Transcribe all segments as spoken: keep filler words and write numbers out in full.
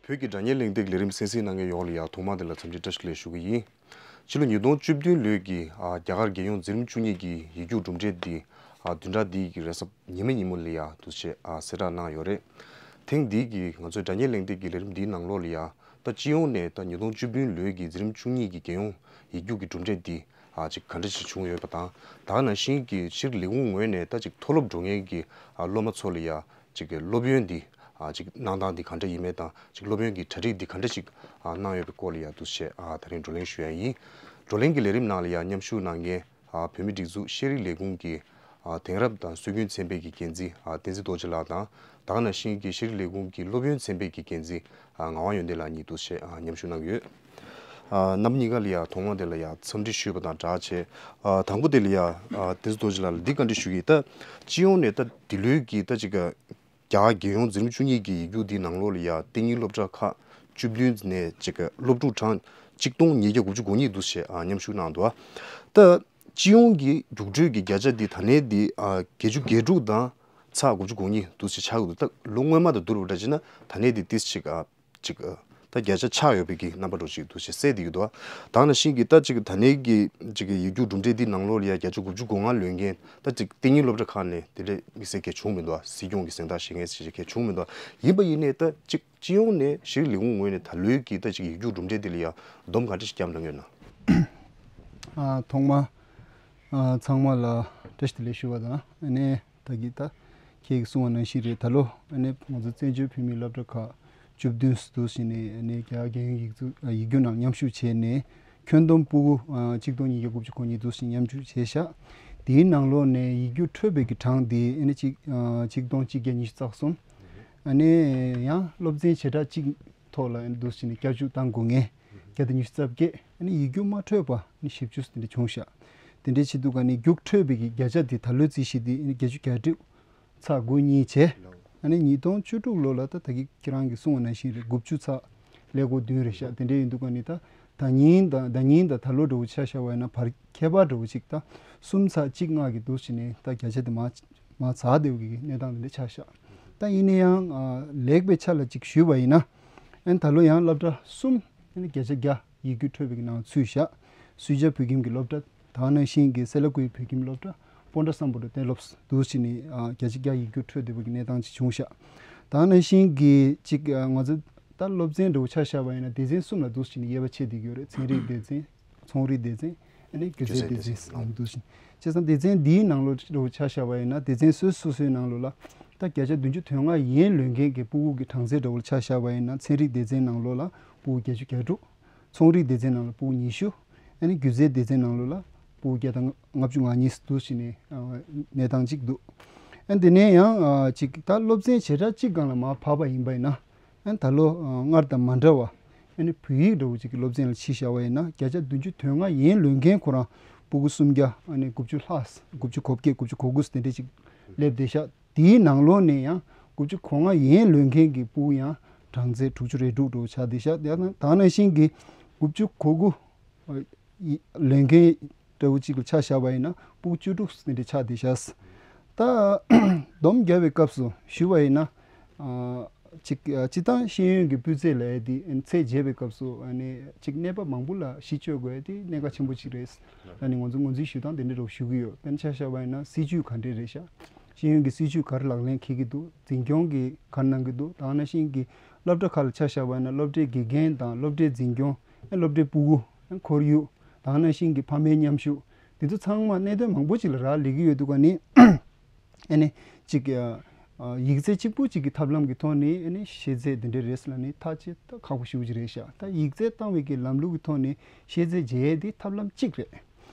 བོད་ཀྱི་སྒྲ་སྙན་གླེང་སྟེགས་ལས་རིམ་གསན་གཟིགས་གནང་མཁན་ཡོངས་ལ་ཡང་ཐོག་མ་དེ་ལ་འཚམས་འདྲི་བཀྲ་ཤིས་བདེ་ལེགས་ཞུ་གི་ཡིན། ཕྱི་ལོ་ཉིས་སྟོང་བཅུ་བདུན་ལོའི་གི་ཨ་རྒྱ་གར་རྒྱལ་ཡོངས་འཛིན་རིམ་བཅུ་གཉིས་ཀྱི་ཡིག་རྒྱུགས་གྲུབ་འབྲས་འདི་ཨ་བདུན་ཕྲག་འདིའི་གི་རེས་གཟའ་ཉི་མ་ཉིན་མོ་ལ་ཡང་འདུག་སེ་ཨ་གསལ་བསྒྲགས་གནང་ཡོད་རེད། ཐེངས་འདིའི་གི་ང་ཚོའི་སྒྲ་སྙན་གླེང་སྟེགས་ཀྱི་ལས་རིམ་འདིའི་ནང་ལོགས་ལ་ཡང་ད་སྤྱི་ཡོངས་ནས་ད་ཉིས་སྟོང་བཅུ་བདུན་ལོའི་གི་འཛིན་རིམ་བཅུ་གཉིས་ཀྱི་རྒྱལ་ཡོངས་ཡིག་རྒྱུགས་ཀྱི་གྲུབ་འབྲས་འདི་ཨ་ཅིག་ག་འདྲ་ཞིག་བྱུང་ཡོད་པ་དང་། ད་ག་ནང་བཞིན་གྱི་ཕྱིར་ལས་ཁུངས་ངོས་ནས་ད་ཅིག་མཐོ་སློབ་འགྲོ་མཁན་གྱི་ཨ་སློབ་མ་ཚོ་ལ་ཡང་ཅིག་གི་སློབ་ཡོན་འདི་ཨ་ཅིག་གནང་སྟངས་འདི་ག་འདྲ་ཡིན་མིན་དང་ཅིག་སློབ་ཡོན་གྱི་གྲ་སྒྲིག་འདི་ག་འདྲ་ཞིག་ཨ་གནང་ཡོད་པའི་སྐོར་ལ་ཡང་འདུག་སེ་ཨ་དེ་རིང་བགྲོ་གླེང་ཞུ་ཡ་ཡིན། བགྲོ་གླེང་གི་ལས་རིམ་ནང་ལ་ཡང་མཉམ་ཞུགས་གནང་མཁན་ཨ་བོད་མིའི་སྒྲིག་འཛུགས་ཤེས་རིག་ལས་ཁུངས་ཀྱི་ཨ་དེང་རབས་དང་སྲོལ་རྒྱུན་ཚན་པའི་གི་འགན་འཛིན་ཨ་བསྟན་འཛིན་རྡོ་རྗེ་ལགས་དང་། ད་ག་ནང་བཞིན་གྱི་ཤེས་རིག་ལས་ཁུངས་ཀྱི་སློབ་ཡོན་ཚན་པའི་གི་འགན་འཛིན་ཨ་ངག་དབང་ཡོན་ཏན་ལགས་གཉིས་འདུག་སེ་ཨ་མཉམ་ཞུགས་གནང་གི་ཡོད། ཨ་རྣམ་གཉིས་ཀ་ལ་ཡང་ཐོག་མ་དེ་ལ་ཡང་འཚམས་འདྲི་ཞུས་པ་དང་སྦྲགས་བྱས། ཨ་དང་པོ་དེ་ལ་ཡང་ཨ་བསྟན་འཛིན་རྡོ་རྗེ་ལགས་ལ་འདི་བཀའ་འདྲི་ཞུ་གི་ཡིན། ད་སྤྱི་ཡོངས་ནས་ད་འདི་ལོའི་གི་ད་ཅིག་ག་རྒྱ་གར་རྒྱལ་ཡོངས་འཛིན་རིམ་བཅུ་གཉིས་ཀྱི་ཡིག་རྒྱུགས་འདིའི་ནང་ལོགས་ལ་ཡང་གཏན་ཉིན་སློབ་གྲྭ་ཁག་བཅུ་བདུན་ནས་ཅིག་ག་སློབ་ཕྲུག་གྲངས་གཅིག་སྟོང་ཉིས་བརྒྱ་དགུ་བཅུ་གོ་གཉིས་འདུག་སེ་ཨ་མཉམ་ཞུགས་གནང་འདུག་ད་སྤྱི་ཡོངས་ཀྱི་རྒྱུགས་སྤྲོད་ཀྱི་བརྒྱ་ཆ་འདི་ད་ནས་འདི་ཨ་བརྒྱད་ཅུ་གྱ་དྲུག་དང་ཚེག་དགུ་བཅུ་གོ་གཉིས་འདུག་སེ་ཆགས་ཀྱི་འདུག་ད་ལོ་སྔོན་མ་དང་བསྡུར་བ་འདྲ་བྱས་ན་ད་ནས་འདི་ཏིས་ཅིག་ཨ་ཅིག་ཨ་ད་བརྒྱ་ཆ་ཆག་ཡོད་པའི་གི་རྣམ་པ་འདྲ་ཅིག་འདུག་སེ་གསལ་བསྡད་ཀྱི་འདུག་ད་ག་ནང་བཞིན་གྱི་ད་ཅིག་ད་ནས་ཀྱི་ཅིག་གི་ཡིག་རྒྱུགས་གྲུབ་འབྲས་འདི་ནང་ལོགས་ལ་ཡ་བརྒྱ་ཆ་དགུ་བཅུ་གོ་ལྔ་ལོན་མཁན་ད་ཅིག་གཏན་ཉིན་སློབ་གྲྭ་ཁག་ནས་དེ་འདྲ་དམིགས་བསལ་གྱི་བྱུང་མི་འདུག་སྲིད་སྐྱོང་གི་གཟེངས་རྟགས་བཞེས་མཁན་ཞིག་གི་བྱུང་མི་འདུག་ཡིན་པ་ཡིན་ནའི་ད་ཅིག་སྤྱི་ཡོངས་ནས་ཤེས་རིག་ལས་ཁུངས་ངོས་ནས་ད་ལོའི་གི་ད་ཅིག་ཡིག་རྒྱུགས་གྲུབ་འབྲས་འདི་ལ་ཡ་སྡོམ་ག་འདྲ་ཞིག་བརྒྱབ་གནང་ཡོད་ན། ཨ་ཐོག་མ་ཨ་ཚང་མ་ལ་བཀྲ་ཤིས་བདེ་ལེགས་ཞུ་བ་དང་ཨ་ནི། ད་གི་ད་ཁྱེད་ཀྱིས་གསུངས་པ་ནང་བཞིན་རེད། ད་ལོ་ཨ་ནི་ང་ཚོ་བཙན་བྱོལ་བོད་མིའི་སློབ་གྲྭ་ཁག་བཅུ་བདུན་འདུག་སེ་ནས་ཨ་ནི་རྒྱ་གར་རྒྱལ་ཡོངས་ཡིག་རྒྱུགས་ཨ་ཡིག་རྒྱུགས་ནང་མཉམ་ཞུགས་བྱས་ནས་ཁྱོན་བསྡོམས་སྤུ་གུ་ཨ་གཅིག་སྟོང་ཉིས་བརྒྱ་དགུ་བཅུ་གོ་གཉིས་འདུག་སེ་མཉམ་ཞུགས་བྱས་ཤག་དེའི་ནང་ལོགས་ནས་ཡིག་རྒྱུགས་འཕྲོད་པའི་གི་གྲངས་དེ་ཨ་ནི་གཅིག་ཨ་གཅིག་སྟོང་གཅིག་བརྒྱ་ཉི་ཤུ་རྩ་གསུམ། ཨ་ནི་ཡང་སློབ་ཚན་བྱེ་བྲག་གཅིག་ཐོག་ལ་ཨ་ནི་འདུག་སེ་ནས་བསྐྱར་ཞུགས་བཏང་དགོས་མཁན་བརྒྱ་དང་ཉི་ཤུ་རྩ་བརྒྱད། ཨ་ནི་ཡིག་རྒྱུགས་མ་འཕྲོད་པ་ཨ་ནི་བཞི་བཅུ་དེ་འདྲ་བྱུང་ཤག་དེ་འདྲའི་ཆེད་དུ་ག་ནི་རྒྱུགས་འཕྲོད་པའི་གི་བརྒྱ་ཆ་དེ་ད་ལོའི་རྩིས་གཞི་དེ་ཨ་ནི་བརྒྱད་ཅུ་གྱ་དྲུག་ཚེག་དགུ་གཉིས་བྱས། ཨ་ནི་ཉིས་སྟོང་བཅུ་དྲུག་ལོ་ལ་ད་ད་གི་ཁྱེད་རང་གིས་གསུངས་པ་ནང་བཞིན་རེད། དགུ་བཅུ་ཚེག་ཀླད་ཀོར་བདུན་རེད་ཤག་དེ་འདྲའི་ཡིན་དུས་ག་ནི་ད་ཟླ་ཉིན་དང་ཟླ་ཉིན་དང་ད་ལོ་འདྲ་བོ་ཆ་བཞག་པ་ཡིན་ན་བར་ཁྱད་པར་འདྲ་བོ་ཅིག་ད་གསུམ་ཚེག་གཅིག་ལྔ་གི་འདུག་སེ་ནས་ད་བརྒྱ་ཆ་དེ་མར་མར་ཚགས་བསྡད་པའི་གི་གནས་སྟངས་དེ་འདྲ་ཆགས་ཤག་ད་ཡིན་ན་ཡང་ཨ་ལེགས་པའི་ཆ་ལ་ཅིག་ཞུས་པ་ཡིན་ན་ཨ་ནི་ད་ལོ་ཡང་སློབ་གྲྭ་གསུམ་ཨ་ནི་བརྒྱ་ཆ་བརྒྱ་ཡིག་རྒྱུགས་འཕྲོད་པའི་གི་ནང་ཚུད་བཞག་སུས་ཇཱ་བོད་ཁྱིམ་གྱི་སློབ་གྲྭ། ད་ག་ནང་བཞིན་གྱི་སེ་ལ་ཀུའི་བོད་ཁྱིམ་སློབ་གྲྭ། སྤོན་ཊ་སམ་བྷོ་ཊ་གཏན་སློབ་འདུག་སེ་ནས་ཨ་བརྒྱ་ཆ་བརྒྱ་ཡིག་རྒྱུགས་འཕྲོད་བསྡད་པའི་གི་གནས་སྟངས་ཅིག་བྱུང་ཤག་ད་ག་ནང་བཞིན་གྱི་ཅིག་ཨ་ང་ཚོ་ད་སློབ་ཚན་འདྲ་བོ་ཆ་བཞག་པ་ཡིན་ན་སྡེ་ཚན་གསུམ་ལ་འདུག་སེ་ནས་དབྱེ་བ་ཕྱེ་བསྡད་ཀྱི་ཡོད་རེད། ཚན་རིག་སྡེ་ཚན། ཚོང་རིག་སྡེ་ཚན། ཨ་ནི་སྒྱུ་རྩལ་སྡེ་ཚན་ཟེར་འདུག་སེ་བྱས་ཙང་སྡེ་ཚན་འདིའི་ནང་ལོགས་འདྲ་བོ་ཆ་བཞག་པ་ཡིན་ན་སྡེ་ཚན་སོ་སོ་སོའི་ནང་ལོགས་ལ་ད་བརྒྱ་ཆ་བདུན་ཅུ་དོན་ལྔ་ཡན་ལོན་མཁན་གྱི་སྤུ་གུ་གི་གྲངས་ཚད་འདྲ་བོ་ཆ་བཞག་པ་ཡིན་ན་ཚན་རིག་སྡེ་ཚན་ནང་ལོགས་ལ་སྤུ་གུ་བརྒྱད་ཅུ་གྱ་དྲུག་ཚོང་རིག་སྡེ་ཚན་ནང་ལ་སྤུ་གུ་ཉི་ཤུ། ཨ་ནི་སྒྱུ་རྩལ་སྡེ་ཚན་ནང་ལོགས་ལ་སྤུ་གུ་བརྒྱ་དང་ལྔ་བཅུ་ང་གཉིས་འདུག་སེ་བྱས་ནས་ཨ་གནས་སྟངས་གཅིག་འདུག་ཨ་ནི་དེ་ནས་ཡང་ཨ་ཅིག་ད་སློབ་ཚན་བྱེ་བྲག་གཅིག་སྒང་ལ་མར་བབས་པ་ཡིན་པ་ཡིན་ན་ཨ་ནི་ད་ལོ་ཨ་སྔར་དང་མ་འདྲ་བ་ཨ་ནི་བོད་ཡིག་འདྲ་བོ་ཅིག་གི་སློབ་ཚན་ལ་ཕྱིས་བཞག་པ་ཡིན་ན་བརྒྱ་ཆ་བདུན་ཅུ་དོན་ལྔ་ཡན་ལོན་མཁན་ཁོ་རང་སྤུ་གུ་སུམ་བརྒྱ་ཨ་ནི་དགུ་བཅུ་ལྷག་དགུ་བཅུ་གོ་བརྒྱད་དགུ་བཅུ་གོ་དགུ་དེ་འདྲ་ཅིག་སླེབས་བསྡད་ཤག་དེའི་ནང་ལོགས་ནས་ཡང་དགུ་བཅུ་གོ་ལྔ་ཡན་ལོན་མཁན་གྱི་སྤུ་གུ་ཡང་གྲངས་ཚད་དྲུག་ཅུ་རེ་དྲུག་འདྲ་བོ་ཆགས་བསྡད་ཤག་དེ་ཡང་ད་ག་ནང་བཞིན་གྱི་དགུ་བཅུ་གོ་དགུ་ལོན་མཁན་འདྲ་བོ་གཅིག་ལ་ཆ་བཞག་པ་ཡིན་ན་སྤུ་གུ་བཅུ་དྲུག་དེ་འདྲ་ཆགས་བསྡད་ཤག་ད་སྡོམ་རྒྱག་པའི་སྐབས་སུ་ཞུ་བ་ཡིན་ན་ཨ་གཅིག་ཨ་སྤྱིར་བཏང་ཤེས་ཡོན་གྱི་སྤུས་ཚད་ལབ་ཡ་དེ་ཚད་འཇལ་བའི་སྐབས་སུ་ཨ་ནི་གཅིག་གནས་བབ་མང་པོ་ལ་གཞི་བཅོལ་དགོས་ཡ་དེ་གནད་འགག་ཆེན་པོ་གཅིག་རེད། ཨ་ནི་ང་ཚོ་ངོས་འཛིན་ཞུ་སྟངས་དེ་འདྲ་འདྲ་བོ་ཞུ་གི་ཡོད། དཔེར་ན་ཆ་བཞག་པ་ཡིན་ན་སྲིད་ཇུས་ག་འདྲ་རེད་ཤག་ཤེས་ཡོན་གྱི་སྲིད་ཇུས་ག་རེ་ལག་ལེན་འཁེལ་གྱི་འདུག་འཛིན་སྐྱོང་གི་ག་རེ་གནང་གི་འདུག་ད་ག་ནང་བཞིན་གྱི་སློབ་གྲྭ་ཁག་ལ་ཆ་བཞག་པ་ཡིན་ན་སློབ་གྲྭའི་དགེ་རྒན་དང་སློབ་གྲྭའི་འཛིན་སྐྱོང་། སློབ་གྲྭའི་སྤུ་གུ། ཁོར་ཡུག་ད་ག་ནང་བཞིན་གྱི་ཕ་མའི་མཉམ་ཞུགས། འདི་ཚོ་ཚང་མ་གནད་དོན་མང་པོ་ཅིག་ལ་རག་ལས་ཀྱི་ཡོད་འདུག་ག་ནི། ཨ་ནི་ཅིག་ཡིག་ཚད་གཅིག་པུ་ཅིག་གི་ཐབས་ལམ་གྱི་ཐོག་ནས་ཨ་ནི་ཤེས་ཚད་འདི་འདྲ་རེད་ཟེར་ལབ་ནས་ཐག་བཅད་ད་ཁག་པོ་ཞེ་པོ་ཅིག་རེད་ཤག་ད་ཡིག་ཚད་བཏང་བའི་གི་ལམ་ལུགས་ཀྱི་ཐོག་ནས་ཤེས་ཚད་འཇལ་ཡས་འདི་ཐབས་ལམ་གཅིག་རེད།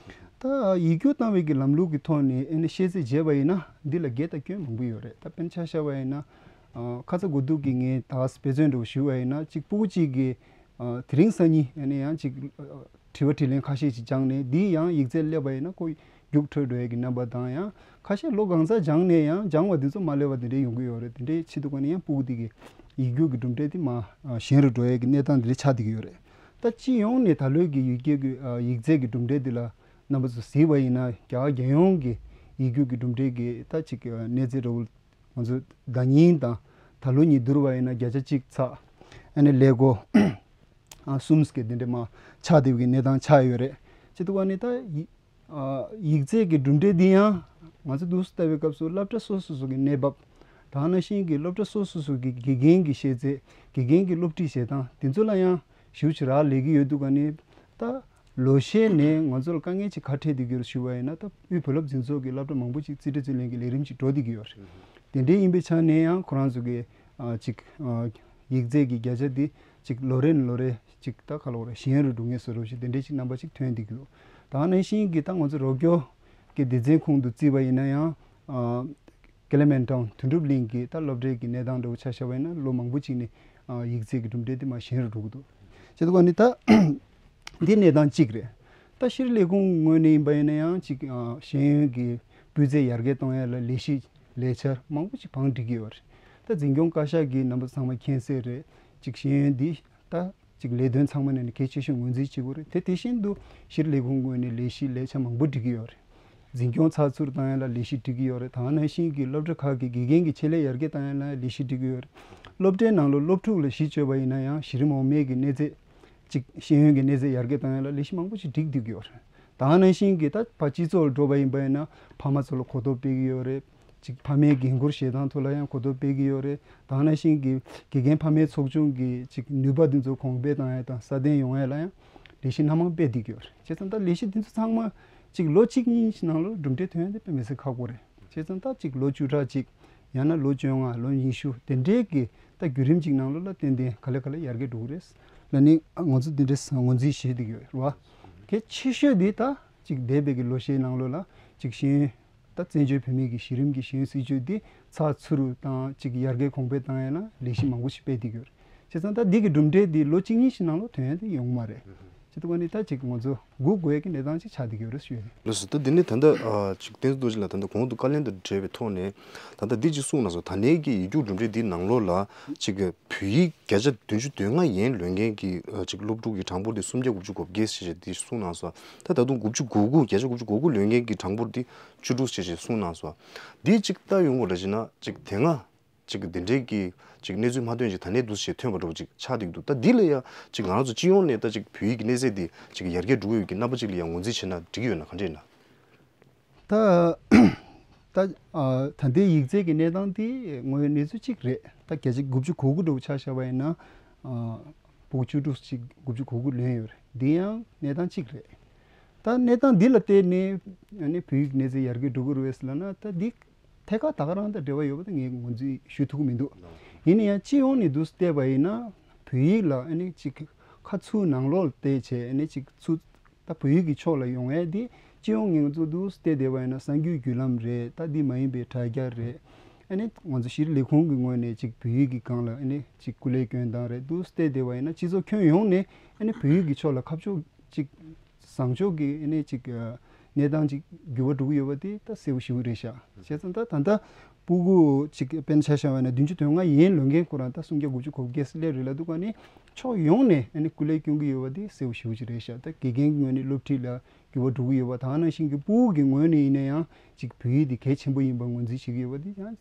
ད་ཡིག་རྒྱུགས་བཏང་བའི་གི་ལམ་ལུགས་ཀྱི་ཐོག་ནས་ཨ་ནི་ཤེས་ཚད་འཇལ་བ་ཡིན་ན་འདི་ལ་དགེ་དང་སྐྱོན་མང་པོ་ཡོད་རེད། ད་དཔེར་ན་ཆ་བཞག་པ་ཡིན་ན་ཨ་ཁ་ཚ་དགོས་གཏུགས་ཀྱིས་ངས་ད་དཔེ་མཚོན་འདྲ་བོ་ཞུས་པ་ཡིན་ན་གཅིག་སྤུ་གུ་གཅིག་གིས་ཨ་དེ་རིང་སང་ཉིན་ཨ་ནི་ཡང་གཅིག་ཨ་དྲི་བ་དྲིས་ལན་ཁ་ཤས་ཤིག་སྦྱངས་ནས་འདི་ཡང་ཡིག་ཚད་སླེབས་པ་ཡིན་ན་ཁོ་རྒྱུགས་འཕྲོད་འགྲོ་ཡས་ཀྱི་རྣམ་པ་དང་ཡང་ཁ་ཤས་ལོ་གང་ཚ་སྦྱངས་ནས་ཡང་སྦྱངས་པ་འདི་ཚོ་མ་སླེབས་པ་འདི་འདྲས་ཡོང་གི་ཡོད་རེད། དེ་འདྲས་ཆེད་དུ་ག་ནས་ཡང་སྤུ་གུ་འདི་གི་ཡིག་རྒྱུགས་ཀྱི་གྲུབ་འབྲས་འདི་མར་ཨ་ཞན་རུ་འགྲོ་ཡས་ཀྱི་གནས་སྟངས་འདི་འདྲས་ཆགས་བསྡད་ཀྱི་ཡོད་རེད། ད་སྤྱི་ཡོངས་ནས་ད་ལོའི་གི་ཡིག་སྐད་ཀྱི་ཨ་ཡིག་ཚད་ཀྱི་གྲུབ་འབྲས་འདི་ལ་རྣམ་པ་ཚོ་གཟིགས་པ་ཡིན་ན་རྒྱ་གར་རྒྱལ་ཡོངས་ཀྱི་ཡིག་རྒྱུགས་ཀྱི་གྲུབ་འབྲས་ཀྱི་ད་ཅིག་གི་གནས་ཚད་འདྲ་བོ་ང་ཚོ་ཟླ་ཉིན་དང་ད་ལོ་གཉིས་བསྡུར་བ་ཡིན་ན་བརྒྱ་ཆ་གཅིག་ཚེག་ཨ་ནི་ཀླད་ཀོར་ཨ་གསུམ་ཟེར་གི་དེ་འདྲ་མར་ཆགས་བསྡད་པའི་གནས་སྟངས་ཆགས་ཡོད་རེད། བྱས་དུས་ཨ་ནི་ད་ཡིག་ཨ་ཡིག་ཚད་ཀྱི་གྲུབ་འབྲས་འདི་ཡང་ང་ཚོ་འདུག་སེ་ལྟ་བའི་སྐབས་སུ་སློབ་གྲྭ་སོ་སོ་སོ་གི་གནས་བབ། ད་ག་ནང་བཞིན་གྱི་སློབ་གྲྭ་སོ་སོ་སོ་གི་དགེ་རྒན་གྱི་ཤེས་ཚད། དགེ་རྒན་གྱི་སློབ་ཁྲིད་བྱེད་སྟངས་དེ་ཚོ་ལ་ཡང་ཞེ་པོ་ཅིག་རག་ལས་ཀྱི་ཡོད་དུས་ཀ་ནི། ད་ལོ་ཤས་ནས་ང་ཚོ་ལ་དཀའ་ངལ་ཅིག་ག་འཕྲད་བསྡད་ཀྱི་ཡོད་ཞུ་བ་ཡིན་ན། ད་དབུས་བོད་སློབ་འཛིན་ཚོགས་ཀྱི་སློབ་གྲྭ་མང་པོ་ཅིག་རྩིས་སྤྲོད་རྩིས་ལེན་གྱི་ལས་རིམ་ཅིག་འགྲོ་བསྡད་ཀྱི་ཡོད་རེད། དེ་འདྲའི་ཡིན་པའི་ཆ་ནས་ཡང་ཁོ་རང་ཚོ་གི་ཨ་ཅིག་ཨ་ཡིག་ཚད་ཀྱི་བརྒྱ་ཆ་དེ་ཅིག་ལོ་རེ་ནས་ལོ་རེ་ཅིག་ད་ག་ལབ་དགོས་རེད། ཞན་རུ་འགྲོ་མཁན་བཟོ་འདྲ་ཞིག་དེ་འདྲའི་ཅིག་རྣམ་པ་ཅིག་ཐོན་བསྡད་ཀྱི་འདུག་ད་ག་ནང་བཞིན་གྱི་ད་ང་ཚོ་རོགས་སྐྱོར་གྱི་སྡེ་ཚན་ཁོངས་སུ་བརྩིས་པ་ཡིན་ན་ཡང་ཨ། ཀེ་ལི་མན་ཊོན་དོན་གྲུབ་གླིང་གི་ད་སློབ་གྲྭའི་གི་གནས་སྟངས་འདྲ་བོ་ཆ་བཞག་པ་ཡིན་ན། ལོ་མང་པོ་ཅིག་ནས་ཨ་ཡིག་ཚད་ཀྱི་གྲུབ་འབྲས་དེ་མར་ཞན་རུ་འགྲོ་གི་འདུག་བྱས་ཙང་ནི་ད་འདི་གནས་སྟངས་གཅིག་རེད། ད་ཤེས་རིག་ལས་ཁུངས་ངོས་ནས་ཡིན་པ་ཡིན་ན་ཡང་ཅིག་ཨ་ཤེས་ཡོན་གྱི་སྤུས་ཚད་ཡར་རྒྱས་གཏོང་ཡ་ལ་ལས་གཞི་ལས་འཆར་མང་པོ་ཅིག་བང་སྒྲིག་གི་ཡོད་རེད། ད་འཛིན་སྐྱོང་བཀའ་ཤག་གིས་རྣམ་པ་ཚང་མ་མཁྱེན་གསལ་རེད། ཅིག་ཤེས་ཡོན་འདི་ད་ཅིག་ལས་དོན་ཚང་མ་ནས་ནི་གལ་ཆེ་ཤོས་ངོས་འཛིན་བྱེད་དགོས་རེད། དེ་དེ་བཞིན་དུ་ཤེས་རིག་ལས་ཁུངས་ངོས་ནས་ལས་གཞི་ལས་འཆར་མང་པོ་སྒྲིག་གི་ཡོད་རེད། འཛིན་སྐྱོང་ཚགས་ཚུད་བཏང་ཡ་ལ་ལས་གཞི་སྒྲིག་གི་ཡོད་རེད། ད་ག་ནང་བཞིན་གྱི་སློབ་གྲྭ་ཁག་གི་དགེ་རྒན་གྱི་ཆེད་ལས་ཡར་རྒྱས་བཏང་ཡ་ལ་ལས་གཞི་སྒྲིག་གི་ཡོད་རེད། སློབ་གྲྭའི་ནང་ལ་སློབ་ཕྲུག་ལ་གཞི་བཅོལ་བ་ཡིན་ན་ཡང་གཞི་རིམ་འོག་མའི་གི་གནས་ཚད་ཅིག་ཤེས་ཡོན་གྱི་གནས་ཚད་ཡར་རྒྱས་བཏང་ཡ་ལ་ལས་གཞི་མང་པོ་ཞིག་སྒྲིག་བསྡད་ཀྱི་ཡོད་རེད། ད་ག་ནང་བཞིན་གྱི་ད་ཕར་སྤྱི་ཚོགས་ལ་འགྲོ་བ་ཡིན་པ་ཡིན་ན་ཕ་མ་ཚོ་ལ་གོ་རྟོགས་སྤེལ་གྱི་ཡོད་རེད། ཅིག་ཕ་མའི་འགན་འཁུར་བཞེས་སྟངས་ཐོག་ལ་ཡང་གོ་རྟོགས་སྤེལ་གྱི་ཡོད་རེད། ད་ག་ནང་བཞིན་གྱི་དགེ་རྒན་ཕ་མའི་ཚོགས་ཆུང་གི་ཅིག་ནུས་པ་འདི་ཚོ་གོང་འཕེལ་བཏང་ཡ་དང་སྲ་བརྟན་ཡོང་ཡ་ལ་ཡང་ལས་གཞི་སྣ་མང་སྤེལ་བསྡད་ཀྱི་ཡོད་རེད། བྱས་ཙང་ད་ལས་གཞི་འདི་ཚོ་ཚང་མ་ཅིག་ལོ་གཅིག་གཉིས་ནང་ལ་གྲུབ་འབྲས་ཐོན་ཡ་དེ་དཔེ་མི་སྲིད་ཁག་པོ་རེད། བྱས་ཙང་ད་ཅིག་ལོ་བཅུ་ཕྲག་གཅིག་ཡང་ན་ལོ་བཅོ་ལྔ་ལོ་ཉི་ཤུ་དེ་འདྲའི་གི་ད་བརྒྱུད་རིམ་ཅིག་ནང་ལོགས་ལ་ཏན་ཏན་ག་ལེ་ག་ལེ་ཡར་རྒྱས་འགྲོ་གི་རེད་ལབ་ནས་ང་ཚོ་འདི་འདྲའི་ངོས་འཛིན་བྱེད་བསྡད་ཀྱི་ཡོད་རེད་བ། གལ་ཆེ་ཤོས་འདི་ད་ཅིག་འདས་པའི་གི་ལོ་ཤས་ནང་ལོགས་ལ་ཅིག་ཤེས་ཡོན་ད་བཙན་བྱོལ་བོད་མིའི་གི་གཞི་རིམ་གྱི་ཤེས་ཡོན་སྲིད་བྱུས་འདི་ཚགས་ཚུད་རུ་དང་ཅིག་ཡར་རྒྱས་གོང་འཕེལ་བཏང་ཡ་ལ་ལས་གཞི་མང་པོ་ཞིག་སྤེལ་བསྡད་ཀྱི་ཡོད་རེད། བྱས་ཙང་ད་འདི་གི་གྲུབ་འབྲས་འདི་ལོ་གཅིག་གཉིས་ཤིག་ནང་ལོགས་ཐོན་ཡ་དེ་ཡོང་གི་མ་རེད། བྱས་ཙང་ནི་ད་ཅིག་ང་ཚོ་སྒུག་དགོས་ཀྱི་གནས་སྟངས་ཅིག་ཆགས་བསྡད་ཀྱི་ཡོད་རེད་ཞུ་ཡ་ཡིན། ལགས་སོ། ད་འདི་ནི་ད་ལྟ་ཨ་ཅིག་བསྟན་འཛིན་རྡོ་རྗེ་ལགས་ད་ལྟ་གོང་དུ་བཀའ་ལན་དང་འབྲེལ་བའི་ཐོག་ནས་ད་ལྟ་འདི་ཅིག་གསུངས་གནང་སོང་། ད་ལྟའི་གི་ཡིག་རྒྱུགས་གྲུབ་འབྲས་འདིའི་ནང་ལོགས་ལ་ཅིག་བོད་ཡིག་བརྒྱ་ཆ་བདུན་ཅུ་དོན་ལྔ་ཡན་ལོན་མཁན་གྱི་ཨ་ཅིག་སློབ་ཕྲུག་གི་གྲངས་འབོར་དེ་སུམ་བརྒྱ་དགུ་བཅུ་གོ་བརྒྱད་ཞེས་བྱས་འདི་གསུངས་གནང་སོང་། ད་ད་དུང་དགུ་བཅུ་གོ་དགུ་བརྒྱ་ཆ་དགུ་བཅུ་གོ་དགུ་ལོན་མཁན་གྱི་གྲངས་འབོར་འདི་བཅུ་དྲུག་ཞེས་བྱས་གསུངས་གནང་སོང་། འདི་ཅིག་ལྟ་ཡོང་བ་རེད་ཅེ་ན་ཅིག་དེ་སྔ་ཅིག་འདི་འདྲའི་གི་ཅིག་གནས་ཚུལ་མ་ཐོན་ཅིག་ད་ནས་འདུག་ཞེས་ཐོན་པ་འདྲ་བོ་ཅིག་ཆགས་བསྡད་ཀྱི་འདུག་ད་འདི་ལ་ཡང་ཅིག་ང་རང་ཚོ་སྤྱི་ཡོངས་ནས་ད་ཅིག་བོད་ཡིག་གི་གནས་ཚད་འདི་ཅིག་ཡར་རྒྱས་འགྲོ་གི་ཡོད་ཀྱི་རྣམ་པ་ཅིག་ལ་ཡང་ངོས་འཛིན་བྱས་ན་འགྲིག་གི་ཡོད་ན་ག་འདྲས་ན། ད་ད་ཨ་ད་ལྟའི་ཡིག་ཚད་ཀྱི་གནས་སྟངས་དེ་དངོས་ཡོད་གནས་ཚུལ་གཅིག་རེད། ད་བརྒྱ་ཆ་དགུ་བཅུ་གོ་དགུ་འདྲ་བོ་ཆ་བཞག་པ་ཡིན་ན་ཨ་ཕྲུ་གུ་བཅུ་དྲུག་ཅིག་དགུ་བཅུ་གོ་དགུ་ལོན་ཡོད་རེད། འདི་ཡང་གནས་སྟངས་གཅིག་རེད། ད་གནས་སྟངས་འདི་ལ་བལྟས་ནས་ཨ་ནི་བོད་ཡིག་གནས་ཚད་ཡར་རྒྱས་འགྲོ་གི་རེད་ཟེར་ལབ་ན། ད་འདི་ཐད་ཀར་ད་ག་རང་དང་འབྲེལ་བ་ཡོད་པ་དེ་ངས་ངོས་འཛིན་ཞུ་ཐུབ་ཀྱི་མི་འདུག་ཡིན་ན་ཡང་སྤྱི་ཡོངས་ནས་འདུག་བལྟས་པ་ཡིན་ན་བོད་ཡིག་ལ་ཨ་ནི་ཅིག་ཁ་ཚུར་ནང་ལོགས་ལ་བལྟས་བྱས་ཨ་ནི་ཅིག་ཚུར་ད་བོད་ཡིག་གི་ཕྱོགས་ལ་ཡོང་ཡས་འདི་སྤྱི་ཡོངས་ངས་ཚོ་འདུག་བལྟས་བསྡད་པ་ཡིན་ན་གསར་འགྱུར་བརྒྱུད་ལམ་རེད། ད་འདི་མ་ཡིན་པའི་དྲ་རྒྱ་རེད། ཨ་ནི་ང་ཚོ་ཤེས་རིག་ལས་ཁུངས་ཀྱི་ངོས་ནས་ཅིག་བོད་ཡིག་གི་སྒང་ལ་ཨ་ནི་ཅིག་སྐུ་ལས་སྐྱོན་སྟངས་རེད། འདུག་བལྟས་བསྡད་པ་ཡིན་ན་སྤྱི་ཚོགས་ཁྱོན་ཡོངས་ནས་ཨ་ནི་བོད་ཡིག་གི་ཕྱོགས་ལ་ཁ་ཕྱོགས་ཅིག་བཟང་ཕྱོགས་ཀྱི་ཨ་ནི་ཅིག་གནས་སྟངས་ཅིག་འགྱུར་བ་འགྲོ་གི་ཡོད་པ་དེ་ད་གསལ་པོ་ཞེ་པོ་རེད་ཤག་བྱས་ཙང་ད་ད་ལྟ་ཕྲུ་གུ་ཅིག་དཔེར་ན་ཆ་བཞག་པ་ཡིན་ན་བདུན་ཅུ་དོན་ལྔ་ཡན་ལོན་མཁན་ཁོ་རང་ད་སུམ་བརྒྱ་དགུ་བཅུ་གོ་བརྒྱད་སླེབས་རེད་ལབ་དུས་ཀ་ནི་ཕྱོགས་ཡོངས་ནས་ཨ་ནི་སྐུ་ལས་སྐྱོན་གྱི་ཡོད་པ་དེ་གསལ་པོ་ཞེ་པོ་ཅིག་རེད་ཤག་ད་དགེ་རྒན་གྱི་ངོས་ནས་སློབ་ཁྲིད་ལ་འགྱུར་བ་འགྲོ་གི་ཡོད་པ། ད་ག་ནང་བཞིན་གྱི་ཕྲུ་གུ་གི་ངོས་ནས་ཡིན་ན་ཡང་ཅིག་བོད་ཡིག་དེ་གལ་ཆེན་པོ་ཡིན་པ་ངོས་འཛིན་བྱེད་ཀྱི་ཡོད་པ་དེ་ཡང་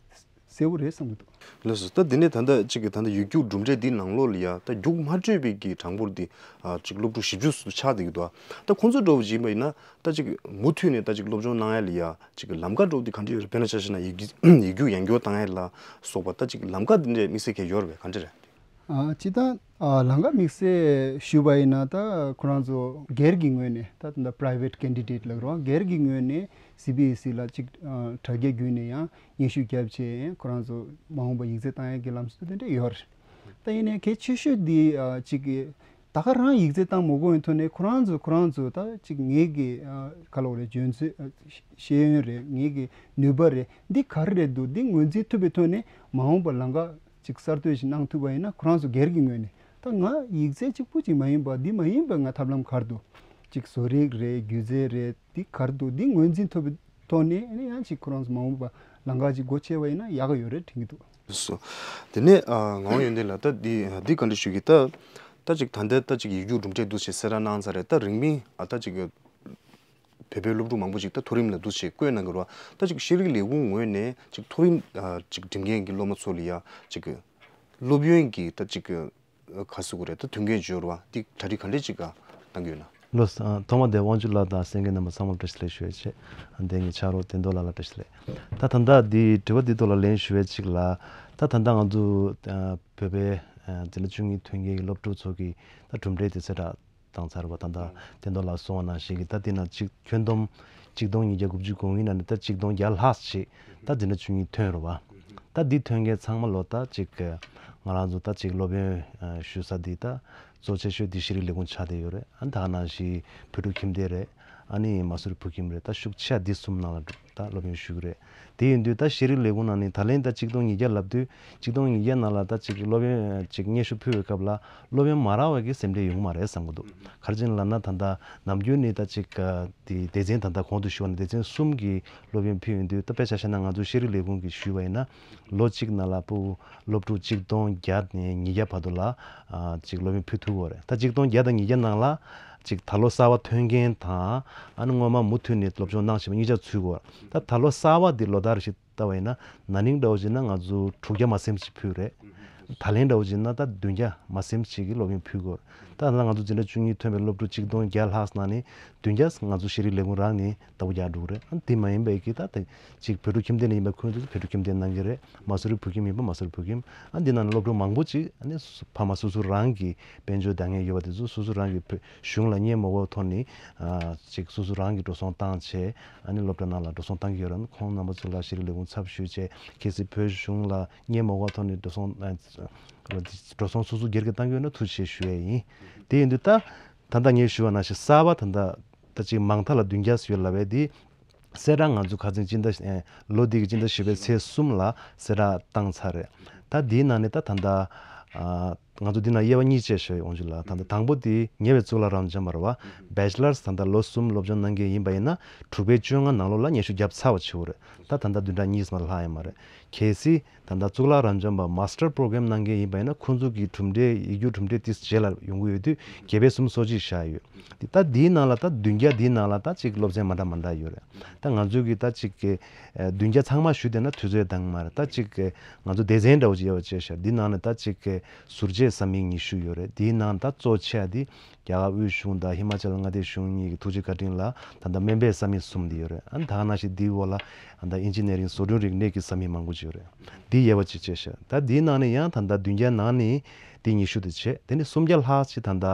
གསལ་པོ་རེད་བསམ་གྱི་འདུག་ལགས་སོ། ད་འདི་ནས་ད་ལྟ་གཅིག་གི་ད་ལྟ་ཡིག་རྒྱུགས་གྲུབ་འབྲས་འདི་ནང་ལོགས་ལ་ཡ་ད་རྒྱུགས་མ་སྤྲོད་པའི་གི་གྲངས་འབོར་འདི་ཨ་གཅིག་སློབ་ཕྲུག་བཞི་བཅུ་ཙམ་ཆགས་བསྡད་ཀྱི་འདུག་ད་ཁོང་ཚོ་འདྲ་བོ་ཅིག་ཡིན་པ་ཡིན་ན་ད་གཅིག་མུ་མཐུད་ནས་ད་གཅིག་སློབ་སྦྱོང་གནང་ཡ་ལ་ཡ་གཅིག་ལམ་ཀ་འདྲ་བོ་འདི་ག་འདྲ་ཡོད་རེད། དཔེར་ན་ཆ་བཞག་ན་ཡིག་ཡིག་རྒྱུགས་ཡང་བསྐྱར་བཏང་ཡ་ལ་སོགས་པ་ད་གཅིག་ལམ་ཀ་འདི་འདྲས་དམིགས་བསལ་གང་ཡོད་རེད་པས། ག་འདྲ་རེད། ཨ་སྤྱིར་བཏང་ཨ་ལམ་ཀ་དམིགས་བསལ་ཞུས་པ་ཡིན་ན་ད་ཁོ་རང་ཚོ་སྒེར་གྱི་ངོས་ནས་ད་ད་private candidate་ལབ་རོགས་སྒེར་གྱི་ངོས་ནས་སི་བི་ཨེས་ཨི་ལ་གཅིག་ཨ་དྲ་རྒྱ་བརྒྱུད་ནས་ཡང་སྙན་ཞུ་བརྒྱབ་བྱས་ཁོ་རང་ཚོ་མ་འོངས་པ་ཡིག་ཚད་བཏང་ཡ་གི་ལམ་སྲོལ་དེ་འདྲ་ཡོད་རེད། ད་ཡིན་ནའི་གལ་ཆེ་ཤོས་འདི་ཨ་གཅིག་གི་ད་ག་རང་ཡིག་ཚད་བཏང་མ་དགོས་པའི་ཐོག་ནས་ཁོ་རང་ཚོ་ཁོ་རང་ཚོ་ད་གཅིག་ངེད་ཀྱི་ཨ་ག་ལབ་དགོས་རེད། འཇོན་ཚོད་ཨ་ཤེས་ཡོན་རེད། ངེད་ཀྱི་ནུས་པ་རེད། འདི་ག་རེ་རེད་འདུག་འདི་ངོས་འཛིན་ཐུབ་པའི་ཐོག་ནས་མ་འོངས་པ་ལམ་ཀ་ཅིག་གསར་གཏོད་ཅིག་གནང་ཐུབ་པ་ཡིན་ན་ཁོ་རང་ཚོ་སྒེར་གྱི་ངོས་ནས་ད་ང་ཡིག་ཚད་གཅིག་པུ་ཅིག་མ་ཡིན་པ་འདི་མ་ཡིན་པ་ང་ཐབས་ལམ་ག་རེ་འདུག་ཅིག་བཟོ་རིག་རེད། སྒྱུ་རྩལ་རེད། འདི་ག་རེ་འདུག་འདི་ངོས་འཛིན་ཐུབ་པའི་ཐོག་ནས་ཨ་ནི་ཡང་ཅིག་ཁོ་རང་ཚོ་མ་འོངས་པ་ལམ་ཁ་ཅིག་སྒོ་ཕྱེ་བ་ཡིན་ན་ཡག་གི་ཡོད་རེད་དྲན་གྱི་འདུག་སོ། དེ་ནས་ཨ་ངག་དབང་ཡོན་ཏན་ལགས་ད་འདི་འདི་བཀའ་འདྲི་ཞུ་གི་ད་ད་ཅིག་ད་ལྟ་ད་ཅིག་ཡིག་རྒྱུགས་གྲུབ་འབྲས་འདུག་ཅེས་གསལ་བསྒྲགས་གནང་ཚར་རེད། ད་རིང་མིན་ཨ་ད་ཅིག་བོད་པའི་སློབ་ཕྲུག་མང་པོ་ཅིག་ད་མཐོ་རིམ་ལ་འདུག་ཅེས་བཀོད་གནང་གི་རེད་བ། ད་ཅིག་ཤེས་རིག་ལས་ཁུངས་ངོས་ནས་ཅིག་མཐོ་རིམ་ཨ་ཅིག་འགྲིམ་མཁན་གྱི་སློབ་མ་ཚོ་ལ་ཡ་ཅིག་སློབ་ཡོན་གྱི་ད་ཅིག་ ག་ཟེར་དགོས་རེད། ད་དོན་འགན་འབྱོར་བ་འདི་གྲ་སྒྲིག་ག་འདྲས་ཅིག་ག་བཏང་གི་ཡོད་ན། ལགས་སོ། ཨ། ཐོག་མ་དེ་དབང་ཕྱུག་ལགས་དང་གསན་མཁན་རྣམ་པ་ཚང་མར་བཀྲ་ཤིས་བདེ་ལེགས་ཞུ་ཡ་བྱས། ཨ། འདི་ངའི་ཕྱག་རོགས་བསྟན་རྡོར་ལགས་ལ་བཀྲ་ཤིས་བདེ་ལེགས། ད་ད་ལྟ་འདི་དྲི་བ་འདི་ཐོག་ལ་ལན་ཞུ་ཡ་གཅིག་ལ། ད་ད་ལྟ་ང་ཚོ། ཨ། བོད་པའི། ཨ། འཛིན་གྲྭ་བཅུ་གཉིས་ཐོན་མཁན་གྱི་སློབ་ཕྲུག་ཚོ་གི་ད་གྲུབ་འབྲས་དེ་གསལ་བསྒྲགས་བཏང་ཚར་བ། ད་ལྟ་བསྟན་རྡོར་ལགས་གསུངས་པ་ནང་བཞིན་གྱི་ད་འདི་ན་གཅིག་ཁྱོན་བསྡོམས་གཅིག་སྟོང་ཉིས་བརྒྱ་དགུ་བཅུ་གོ་གཉིས་ནང་ནས་ད་གཅིག་སྟོང་བརྒྱ་ལྷག་ཅིག་ད་འཛིན་གྲྭ་བཅུ་གཉིས་ཐོན་རེད་བ། ད་འདི་ཐོན་མཁན་ཚང་མ་ལོ་ད་ཅིག་ང་རང་ཚོ་ད་ཅིག་སློབ་ཡོན་ཞུ་ས་འདི་ད་གཙོ་ཆེ་ཤོས་འདི་ཤེས་རིག་ལས་ཁུངས་ཆགས་བསྡད་ཡོད་རེད། ཨ། ད་ག་ནང་བཞིན་བོད་ཕྲུག་ཁྱིམ་སྡེ་རེད། ཨ་ནི་མ་སུ་རི་བོད་ཁྱིམ་རེད། ད་ཤུགས་ཆེ་འདི་གསུམ་ནང་ལ་ད་སློབ་ཡོན་ཞུ་གི་རེད། དེ་ཡིན་དུས་ད་ཤེས་རིག་ལས་ཁུངས་ནང་ནས་ད་ལན་ད་གཅིག་སྟོང་ཉིས་བརྒྱ་ལབ་དུས་གཅིག་སྟོང་ཉིས་བརྒྱ་ནང་ལ་ད་ཅིག་སློབ་ཡོན་ཅིག་སྙན་ཞུ་ཕུལ་བའི་སྐབས་ལ་སློབ་ཡོན་མ་རག་པ་གི་སེམས་ཁྲལ་ཡོང་གི་མ་རེད་བསམ་གི་འདུག་ག་རེ་བྱས་ནས་ལབ་ན། ད་ལྟ་ནམ་རྒྱུན་ནས་ད་ཅིག་དེ་སྡེ་ཚན་ད་ལྟ་གོང་དུ་ཞུས་པ་ནང་སྡེ་ཚན་གསུམ་གྱི་སློབ་ཡོན་ཕུལ་ཡོང་དུས། ད་དཔེ་ཆ་བཞག་ན་ང་ཚོ་ཤེས་རིག་ལས་ཁུངས་ཀྱིས་ཞུས་པ་ཡིན་ན། ལོ་གཅིག་ནང་ལ་ཕྲུ་གུ་སློབ་ཕྲུག་གཅིག་སྟོང་བརྒྱ་ནས་ཉིས་བརྒྱ་བར་དུ་ལ། ཨ། ཅིག་སློབ་ཡོན་ཕུལ་ཐུབ་ཀྱི་ཡོད་རེད། ད་གཅིག་སྟོང་བརྒྱ་དང་ཉིས་བརྒྱ་ནང་ལ་ཅིག་ད་ལོ་གསར་པ་ཐོན་མཁན་དང་། ཨ་ནི་སྔོན་མ་མུ་མཐུད་ནས་སློབ་སྦྱོང་གནང་བཞིན་པ་གཉིས་ཆ་ཚུད་ཀྱི་ཡོད་རེད། ད་ད་ལོ་གསར་པ་འདི་ལོ་ལྟར་ཞིག་ལྟ་བ་ཡིན་ན། ན་ནིང་འདྲ་བོ་བྱས་ན་ང་ཚོ་དྲུག་བརྒྱ་མ་ཟིན་ཅིག་ཕུལ་རེད། ད་ལན་འདྲ་བོ་བྱས་ན་ད་བདུན་བརྒྱ་མ་ཟིན་ཅིག་གི་སློབ་ཡོན་ཕུལ་དགོས། ད་ད་ང་ཚོ་འཛིན་གྲྭ་བཅུ་གཉིས་ཐོན་པའི་སློབ་ཕྲུག་གཅིག་སྟོང་བརྒྱ་ལྷག་ནང་ནས་བདུན་བརྒྱ་ང་ཚོ་ཤེས་རིག་ལས་ཁུངས་རང་ནས་ལྟ་བ་རྒྱག་འགྲོ་གི་རེད། ཨ། དེ་མ་ཡིན་པའི་གི་ད་ད་ཅིག་བོད་ཕྲུག་ཁྱིམ་སྡེ་ནས་ཡིན་པ་ཁོང་ཚོས་བོད་ཕྲུག་ཁྱིམ་སྡེ་གནང་གི་རེད། མ་སུ་རི་བོད་ཁྱིམ་ཡིན་པ་མ་སུ་རི་བོད་ཁྱིམ། ཨ། འདི་ནང་ནས་སློབ་ཕྲུག་མང་པོ་ཅིག་ཨ་ནི་སུ་ཕ་མ་སོ་སོ་རང་གི་དཔལ་འབྱོར་འདང་ངེས་ཡོད་པ་དེ་ཚོ་སོ་སོ་རང་གི་བོད་གཞུང་ལ་གཉེན་མ་དགོས་ཐོག་ནས། ཨ། ཅིག་སོ་སོ་རང་གིས་འགྲོ་སོང་བཏང་བྱས། ཨ་ནི་སློབ་གྲྭ་ནང་ལ་འགྲོ་སོང་བཏང་གི་ཡོད་རེད། ཁོང་རྣམ་པ་ཚོ་ལ་ཤེས་རིག་ལས་ཁུངས་ཚབ་ཞུས་བྱས། གལ་སྲིད་བོད་གཞུང་ལ་གཉེན་མ་དགོས་ཐོག་ནས་འགྲོ་སོང་། ཨ། འགྲོ་སོང་སོ་སོ་སྒེར་གྱིས་བཏང་གི་ཡོད་ན་ཐུགས་རྗེ་ཆེ་ཞུ་ཡས་ཡིན། དེ་ཡིན་དུས་ད་ད་ལྟ་ངས་ཞུ་བ་ནང་བཞིན་གསར་པ་ད་ལྟ་ད་ཅིག་མང་མཐའ་ལ་བདུན་བརྒྱ་ཙམ་ཡོད་ལབ་པས། དེ་གསལ་བསྒྲགས་ང་ཚོ་ཁ་སང་སྤྱི་ཟླ། ཨེ། ལོ་འདི་གི་སྤྱི་ཟླ་བཞི་པའི་ཚེས་གསུམ་ལ་གསལ་བསྒྲགས་བཏང་ཚར་རེད། ད་འདིའི་ནང་ནས་ད་ད་ལྟ། ཨ། ང་ཚོ་འདི་ན་དབྱེ་བ་གཉིས་བྱས་ཞུ་ཡ་ཡོང་རྒྱུ་ལ། ད་ལྟ་དང་པོ་དེ་ཉེ་བའི་གཙུག་ལག་རབ་འབྱམས་པ་རེད་བ། བེ་ཅི་ལར་ད་ལྟ་ལོ་གསུམ་སློབ་སྦྱོང་གནང་མཁན་ཡིན་པ་ཡིན་ན་དྲུག་པའི་བཅོ་ལྔ་ནང་ལོགས་ལ་སྙན་ཞུ་བརྒྱབ་ཚར་བ་བྱེད་དགོས་རེད། ད་ད་ལྟ་བདུན་ཕྲག་གཉིས་མ་ལྷག་ཡོད་མ་རེད། གལ་སྲིད་ད་ལྟ་གཙུག་ལག་རབ་འབྱམས་པ་མ་སི་ཊར་པོ་རོ་གྷ་རམ་གནང་མཁན་ཡིན་པ་ཡིན་ན། ཁོང་ཚོ་གི་གྲུབ་འབྲས། ཡིག་རྒྱུགས་གྲུབ་འབྲས་དེ་རྗེས་ལ་ཡོང་གི་ཡོད་དུས། བརྒྱད་པའི་གསུམ་སོ་གཅིག་བཞག་ཡོད། དེ་ད་འདིའི་ནང་ལ་ད་བདུན་བརྒྱ་འདིའི་ནང་ལ་ད་ཅིག་སློབ་ཚན་མ་འདྲ་མ་འདྲ་ཡོད་རེད། ད་ང་ཚོས་ཀྱི་ད་ཅིག་གི་ཨ། བདུན་བརྒྱ་ཚང་མ་ཞུས་བསྡད་ན་དུས་ཚོད་འདང་མ་རེད། ད་ཅིག་གི་ང་ཚོ་སྡེ་ཚན་འདྲ་བོ་ཅིག་དབྱེ་བ་ཕྱེ་བཞག་འདི་ནང་ནས་ད་ཅིག་གི་ཟུར་བཅད་ས་མིག་ཉི་ཤུ་ཡོད་རེད། དེའི་ནང་ད་གཙོ་ཆེ་བ་འདི་རྒྱ་གར་དབུས་གཞུང་དང་ཧི་མ་ཅལ་མངའ་སྡེ་གཞུང་གཉིས་ཀྱི་ཐུགས་རྗེ་བཀའ་དྲིན་ལ་ད་ལྟ་སྨན་པའི་ས་མིག་གསུམ་འདི་ཡོད་རེད། ཨ། ད་ག་ནང་བཞིན་འདིའི་འོག་ལ་ད་ལྟ་ཨིན་ཇི་ནི་ཡ་རིང་། བཟོ་སྐྲུན་རིག་གནས་ཀྱི་ས་མིག་མང་པོ་ཅིག་ཡོད་རེད། འདི་དབྱེ་བ་ཅིག་ཕྱེ་བཞག་ད་འདིའི་ནང་ནས་ཡང་ད་ལྟ་བདུན་བརྒྱ་ནང་ནས་འདི་ཉི་ཤུ་དེ་བྱས། དེ་ནས་སུམ་བརྒྱ་ལྷག་ཅིག་ད་ལྟ་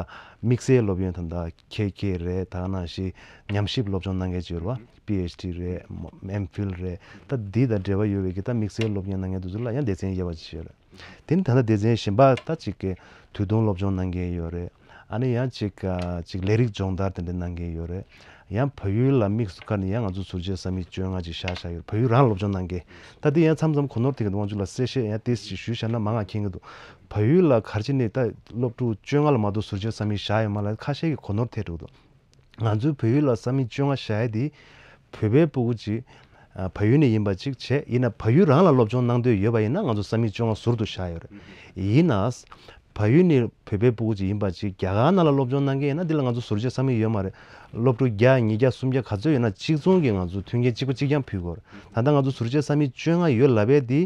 དམིགས་བསལ་སློབ་ཡོན། ད་ལྟ་ཁེ་ཁེ་རེད། ད་ག་ནང་བཞིན་ཉམས་ཞིབ་སློབ་སྦྱོང་གནང་མཁན་ཅིག་ཡོད་རེད་བ། པི་ཨེཆ་ཌི་རེད། ཨེམ་ཕིལ་རེད། ད་འདི་དང་འབྲེལ་བ་ཡོད་པའི་གི་ད་དམིགས་བསལ་སློབ་གཉེར་གནང་མཁན་དེ་ཚོ་ལ་ཡང་སྡེ་ཚན་དབྱེ་བ་ཕྱེ་ཡོད་རེད། དེ་ནི་ད་ལྟ་སྡེ་ཚན་གཞན་པ་ད་ཅིག་གི་དུས་ཐུང་སློབ་སྦྱོང་གནང་མཁན་ཡོད་རེད། ཨ་ནི་ཡང་ཅིག་ཨ། ཅིག་ལས་རིགས་སྦྱོང་བརྡར་དེ་འདྲ་གནང་མཁན་ཡོད་རེད། ཡང་བལ་ཡུལ་ལ་དམིགས་སུ་བཀར་ནས་ཡང་ང་ཚོ་ཟུར་བཅད་ས་མིག་བཅོ་ལྔ་ཅིག་བཞག་བཞག་ཡོད་རེད། བལ་ཡུལ་རང་ལ་སློབ་སྦྱོང་གནང་མཁན། ད་འདི་ཡང་མཚམས་མཚམས་གོ་ནོར་ཐེབས་ཀྱི་འདུག་དབང་ཕྱུག་ལགས་གསལ་བཤད་ཡང་ཏོག་ཙམ་ཞུས་བཞག་ན་མང་བ་མཁྱེན་གྱི་འདུག་བལ་ཡུལ་ལ་ག་རེ་བྱས་ནས་ད་སློབ་ཕྲུག་བཅོ་ལྔ་ལ་མ་གཏོགས་ཟུར་བཅད་ས་མིག་བཞག་ཡོད་མ་རེད་ལབ་ཁ་ཤས་ཀྱིས་གོ་ནོར་ཐེབས་འགྲོ་གི་འདུག་ང་ཚོའི་བལ་ཡུལ་ལ་ས་མིག་བཅོ་ལྔ་བཞག་ཡ་དེ། བོད་པའི་ཕྲུ་གུ་ཅིག་ཨ། བལ་ཡུལ་ནས་ཡིན་པ་ཅིག་བྱས་ཡིན་ན། བལ་ཡུལ་རང་ལ་སློབ་སྦྱོང་གནང་འདོད་ཡོད་པ་ཡིན་ན་ང་ཚོ་ས་མིག་བཅོ་ལྔ་ཟུར་དུ་བཞག་ཡོད་རེད། ཡིན་ན། བལ་ཡུལ་ནས་བོད་པའི་ཕྲུ་གུ་ཅིག་ཡིན་པ་ཅིག་རྒྱ་གར་ནང་ལ་སློབ་སྦྱོང་གནང་མཁན་ཡིན་ན། འདི་ལ་ང་ཚོ་ཟུར་བཅད་ས་མིག་ཡོད་མ་རེད། སློབ་ཕྲུག་བརྒྱ། ཉིས་བརྒྱ། སུམ་བརྒྱ་ག་ཚོད་ཡོད་ན་གཅིག་མཚུངས་ཀྱིས་ང་ཚོ་མཐུན་རྐྱེན་གཅིག་པ་གཅིག་རྐྱང་ཕུལ་དགོས་རེད། ད་ལྟ་ང་ཚོ་ཟུར་བཅད་ས་མིག་བཅོ་ལྔ་ཡོད་ལབ་པ་དེ།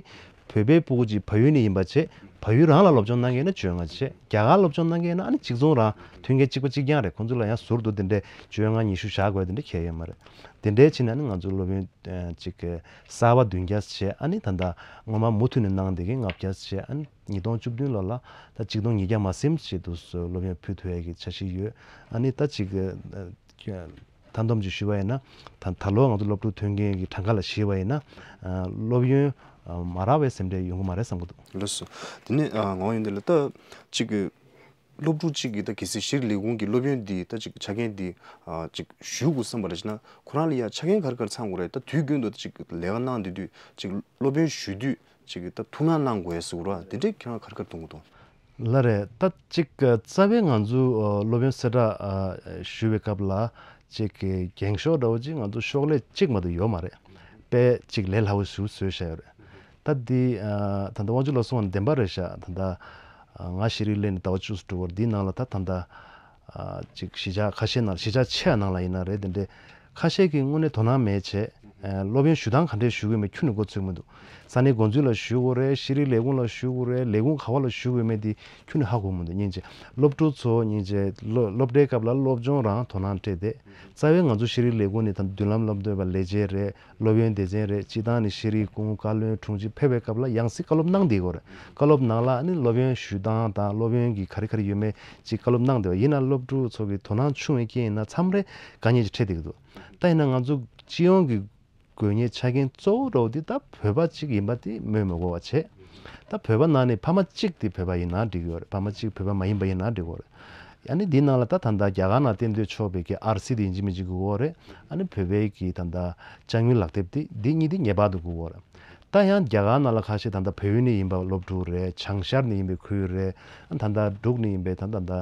བོད་པའི་ཕྲུ་གུ་ཅིག་བལ་ཡུལ་ནས་ཡིན་པ་བྱས། བལ་ཡུལ་རང་ལ་སློབ་སྦྱོང་གནང་མཁན་ཡིན་ན་བཅོ་ལྔ་བྱས། རྒྱ་གར་སློབ་སྦྱོང་གནང་མཁན་ཡིན་ན་ཨ་ནི་གཅིག་མཚུངས་རང་མཐུན་རྐྱེན་གཅིག་པ་གཅིག་རྐྱང་རེད། ཁོང་ཚོ་ལ་ཡང་ཟུར་དུ་དེ་འདྲའི་བཅོ་ལྔ་ཉི་ཤུ་བཞག་དགོས་དེ་འདྲ་གང་ཡང་ཡོད་མ་རེད། དེ་འདྲའི་ཕྱིར་ན་ཨ་ནི་ང་ཚོ་སློབ་ཡོན་ཨ་ཅིག་གསར་པ་བདུན་བརྒྱ་བྱས། ཨ་ནི་ད་ལྟ་སྔོན་མ་མུ་མཐུད་ནས་གནང་བསྡད་མཁན་ལྔ་བརྒྱ་བྱས། ཨ་ནི་ཉིས་སྟོང་བཅུ་བདུན་ལོ་ལ་ད་གཅིག་སྟོང་ཉིས་བརྒྱ་མ་ཟིན་ཅིག་ཏུ་སློབ་ཡོན་ཕུལ་ཐུབ་ཡ་གི་འཆར་གཞི་ཡོད། ཨ་ནི་ད་ཅིག་ཨ། མཐའ་སྡོམ་ཅིག་ཞུས་པ་ཡིན་ན། ད་ད་ལོ་ང་ཚོ་སློབ་ཕྲུག་ཐོན་མཁན་གྱི་གྲངས་ཀ་ལ་གཞིགས་པ་ཡིན་ན། ཨ། སློབ་ཡོན་ཨ། མ་རག་པའི་སེམས་ཁྲལ་ཡོང་གི་མ་རེད་བསམ་གྱི་འདུག་ལགས་སོ། དེ་ནས་ཨ། ངོ་ཡོང་དེ་ལ་ད་ཅིག་གི་སློབ་ཕྲུག་ཅིག་གིས་ད་གལ་སྲིད་ཤེས་རིག་ལས་ཁུངས་ཀྱི་སློབ་ཡོན་འདི་ད་ཅིག་ཆ་རྐྱེན་འདི་ཨ། ཅིག་ཞུ་དགོས་བསམ་པ་རེད་བྱས་ན། ཁོ་རང་ལ་ཡ་ཆ་རྐྱེན་ག་རེ་ག་རེ་ཚང་དགོས་རེད། ད་དུས་རྒྱུན་དུ་ད་ཅིག་ལས་ཀ་གནང་བསྡད་དུས་ཅིག་སློབ་ཡོན་ཞུ་དུས། ཅིག་གི་ད་ཐུགས་སྣང་གནང་དགོས་ཟེར་བ་དེ་འདྲས་ཁྱེད་རང་ག་རེ་ག་རེ་མཐོང་གི་འདུག་ལགས་རེད། ད་ཅིག་རྩ་བའི་ང་ཚོ་ཨ། སློབ་ཡོན་གསལ་བསྒྲགས་ཨ། ཞུ་བའི་སྐབས་ལ་ཅིག་གི་འགེངས་ཤོག་འདྲ་བོ་ཅིག་ང་ཚོ་ཤོག་ལྷེ་གཅིག་མ་གཏོགས་ཡོད་མ་རེད། དཔེ་ཅིག་ལས་སླ་བོ་ཞིག་བཟོས་བཞག་ཡོད་རེད། ད་འདི་ཨ། ད་ལྟ་དབང་ཕྱུག་ལགས་གསུངས་པ་བདེན་པ་རེད་ཤག་ད་ལྟ་ཨ། ང་ཤེས་རིག་སླེབས་ནས་ཟླ་བ་བཅུ་ཙམ་འགྲོ་བར་འདིའི་ནང་ལ་ད་ད་ལྟ་ཨ། ཅིག་གཞིས་ཆགས་ཁ་ཤས་ནང་། གཞིས་ཆགས་ཆེ་བ་ནང་ལ་ཡིན་ན་རེད། དེ་འདྲའི་ཁ་ཤས་ཀྱིས་དངོས་གནས་དོ་སྣང་མེད་བྱས། ཨ་སློབ་ཡོན་ཞུ་སྟངས་ག་འདྲས་ཞུ་དགོས་མེད་ཁྱོན་ནས་མགོ་ཚོད་མི་འདུག། ས་གནས་འགོ་འཛིན་ལ་ཞུ་དགོས་རེད། ཤེས་རིག་ལས་ཁུངས་ལ་ཞུ་དགོས་རེད། ལས་ཁུངས་ག་བ་ལ་ཞུ་དགོས་མེད་དེ་ཁྱོན་ནས་ཧ་གོ་མི་འདུག། སྙིང་རྗེ། སློབ་ཕྲུག་ཚོ་སྙིང་རྗེ། སློབ་སློབ་གྲྭའི་སྐབས་ལ་སློབ་སྦྱོང་རང་དོ་སྣང་སྤྲད་དེ། རྩ་བའི་ང་ཚོ་ཤེས་རིག་ལས་ཁུངས་ནས་ད་མདུན་ལམ་སློབ་སྟོན་པ་ལས་བྱེད་རེད། སློབ་ཡོན་སྡེ་ཚན་རེད། སྤྱི་བཏང་ནས་ཤེས་རིག་ཁུངས། བཀའ་བློན། དྲུང་ཆེ་ཕེབས་པའི་སྐབས་ལ་ཡང་སྲིད་བཀའ་སློབ་གནང་བསྡད་ཡོད་རེད། བཀའ་སློབ་ནང་ལ་ཨ་ནི་སློབ་ཡོན་ཞུ་སྟངས་དང་སློབ་ཡོན་གྱི་ག་རེ་ག་རེ་ཡོད་མེད་ཅིག་བཀའ་སློབ་གནང་བསྡད་པ་ཡིན་ན། སློབ་ཕྲུག་ཚོ་གི་དོ་སྣང་ཆུང་བའི་རྐྱེན་ཡིན་ན་མཚམས་རེ་དཀའ་ངལ་ཅིག་འཕྲད་བསྡད་ཀྱི་འདུག། ད་ཡིན་ན་ང་ཚོ་སྤྱི་ཡོངས་ཀྱི་དགོས་ངེས་ཆ་རྐྱེན་གཙོ་བོ་འདྲ་བོ་འདི་ད་བོད་པ་གཅིག་ཡིན་པ་དེ་སྨོས་མི་དགོས་པ་བྱས། ད་བོད་པ་ནང་ནས་ཕ་མ་གཅིག་དེ་བོད་པ་ཡིན་ན་འགྲིག་གི་ཡོད་རེད། ཕ་མ་གཅིག་བོད་པ་མ་ཡིན་པ་ཡིན་ན་འགྲིག་གི་ཡོད་རེད། ཨ་ནི་འདི་ནང་ལ་ད་ད་ལྟ་རྒྱ་གར་ནང་བསྟེན་འདོད་ཆོག་པའི་གི་ཨར་སི་དེ་ཡིན་གཅིག་མིན་གཅིག་དགོས་ཀྱི་ཡོད་རེད། ཨ་ནི་བོད་པའི་གི་ད་ལྟ་ཅ་དངོས་ལག་དེབ་དེ་འདི་གཉིས་དེ་ངེས་པར་དུ་དགོས་ཀྱི་ཡོད་རེད། ད་ཡང་རྒྱ་གར་ནང་ལ་ཁ་ཤས་ད་ལྟ་བལ་ཡུལ་ནས་ཡིན་པ་སློབ་ཕྲུག་རེད། བྱང་ཤར་ནས་ཡིན་པའི་ཁུལ་རེད། ཨ་ད་ལྟ་འབྲུག་ནས་ཡིན་པའི་ད་ད་ད་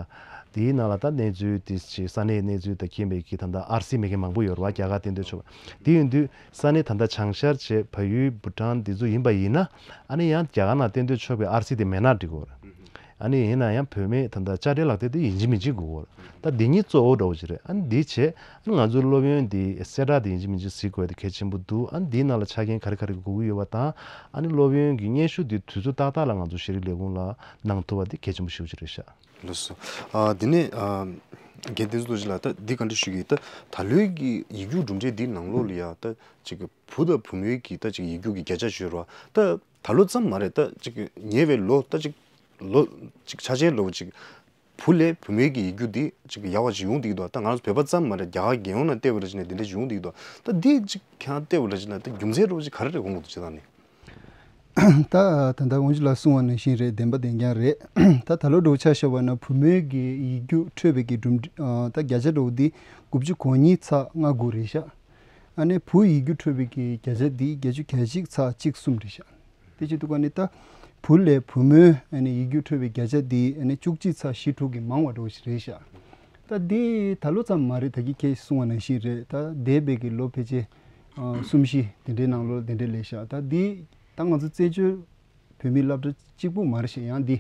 དེའི་ནང་ལ་ད་གནས་ཚུལ་དེ་ཅིག་ས་གནས་གནས་ཚུལ་དང་མཁྱེན་པའི་གི་ད་ལྟ་ཨར་སི་མེད་མཁན་མང་པོ་ཡོད་རེད་བ། རྒྱ་གར་བསྟེན་འདོད་ཆོག་པ་དེ་ཡིན་དུས་ས་གནས་ད་ལྟ་བྱང་ཤར་བྱས་བལ་ཡུལ་བྷུ་ཊཱན་དེ་ཚོ་ཡིན་པ་ཡིན་ན། ཨ་ནི་ཡང་རྒྱ་གར་ནང་བསྟེན་འདོད་ཆོག་པའི་ཨར་སི་དེ་མེད་ན་འགྲིག་གི་ཡོད་རེད། ཨ་ནི་ཡིན་ན་ཡང་བོད་མིའི་ད་ལྟ་དཔྱ་ཁྲལ་ལག་དེབ་དེ་ཡིན་གཅིག་མིན་གཅིག་དགོས་ཀྱི་ཡོད་རེད། ད་འདི་གཉིས་གཙོ་བོ་འདྲ་བོ་ཅིག་རེད། ཨ་ནི་འདི་བྱས་ཨ་ནི་ང་ཚོའི་སློབ་ཡོན་འདི་གསལ་བསྒྲགས་འདི་ཡིན་གཅིག་མིན་གཅིག་གཟིགས་དགོས་དེ་གལ་ཆེན་པོ་འདུག། ཨ་ནི་འདིའི་ནང་ལ་ཆ་རྐྱེན་ག་རེ་ག་རེ་དགོས་ཀྱི་ཡོད་པ་དང་། ཨ་ནི་སློབ་ཡོན་གྱི་སྙན་ཞུ་འདི་དུས་ཚོད་ཏག་ཏག་ལ་ང་ཚོ་ཤེས་རིག་ལས་ཁུངས་ལ་གནང་ཐུབ་པ་འདི་གལ་ཆེན་པོ་ཞེ་པོ་ཅིག་རེད་ཤག། ལགས་སོ། ཨ་དེ་ནས་ཨ་རྒན་བསྟན་འཛིན་རྡོ་རྗེ་ལགས། ད་འདི་ག་འདྲ་ཞུ་གི། ད་ད་ལོའི་གི་ཡིག་རྒྱུགས་གྲུབ་འབྲས་འདི་ནང་ལོགས་ལ་ཡ་ད་ཅིག་བུ་དང་བུ་མོའི་གི་ད་ཅིག་ཡིག་རྒྱུགས་ཀྱི་བརྒྱ་ཆ་ཡོད་རེད་བ། ད་ད་ལོ་ཙམ་མ་རེད། ད་ཅིག་ཉེ་བའི་ལོ་ད་ཅིག་ལོ་ཅིག་ཆ་ཆེན་ལོ་ཅིག་བུ་ལས་བུ་མོའི་གི་ཡིག་རྒྱུགས་འདི་ཅིག་ཡག་པ་ཅིག་ཡོང་བསྡད་ཀྱི་འདུག། ད་ང་རང་ཚོ་བོད་པ་ཙམ་མ་རེད། རྒྱ་གར་རྒྱལ་ཡོངས་ནང་བལྟས་པ་འདྲ་བྱས་ནས་དེ་འདྲ་ཅིག་ཡོང་བསྡད་ཀྱི་འདུག། ད་འདི་ཅིག་ཁྱེད་རང་བལྟས་པ་འདྲ་བྱས་ན་ད་རྒྱུ་མཚན་རོ་ཅིག་ག་རེ་རེད་དགོངས་ཀྱི་འདུག་ཅེས་དང་ནི། ད་ད་ལྟ་དབང་ཕྱུག་ལགས་གསུངས་པ་ནང་བཞིན་རེད། བདེན་པ་བདེན་རྐྱང་རེད། ད་ད་ལོ་འདྲ་བོ་ཆ་བཞག་པ་ན་བུ་མོའི་གི་ཡིག་རྒྱུགས་འཕྲོད་པའི་གི་གྲུབ་འབྲས་ད་བརྒྱ་ཆ་འདྲ་བོ་འདི་དགུ་བཅུ་གོ་གཉིས་ཚེག་ལྔ་དགུ་རེད་ཤག། ཨ་ནི་བུ་ཡིག་རྒྱུགས་འཕྲོད་པའི་གི་བརྒྱ་ཆ་འདི་བརྒྱད་ཅུ་གྱ་གཅིག་ཚེག་གཅིག་གསུམ་རེད་ཤག། དེ་བྱེད་དུས་ཀ་ནི་ད་བུ་ལས་བུ་མོའི་ཨ་ནི་ཡིག་རྒྱུགས་འཕྲོད་པའི་བརྒྱ་ཆ་འདི་ཨ་ནི་བཅུ་གཅིག་ཚེག་བཞི་དྲུག་གི་མང་བ་འདྲ་བོ་ཞིག་རེད་ཤག། ད་འདི་ད་ལོ་ཙམ་མ་རེད། ད་གི་ཁྱེད་གསུངས་པ་ནང་བཞིན་རེད། ད་འདས་པའི་གི་ལོ་ཕལ་ཆེར་ཨ་གསུམ་བཞི་དེ་འདྲའི་ནང་ལོགས་དེ་འདྲའི་ལས་ཤག། ད་འདི་ད་ང་ཚོ་བཙན་བྱོལ་བོད་མིའི་སློབ་གྲྭ་གཅིག་པུ་མ་རེད་ཤག། ཡང་འདི་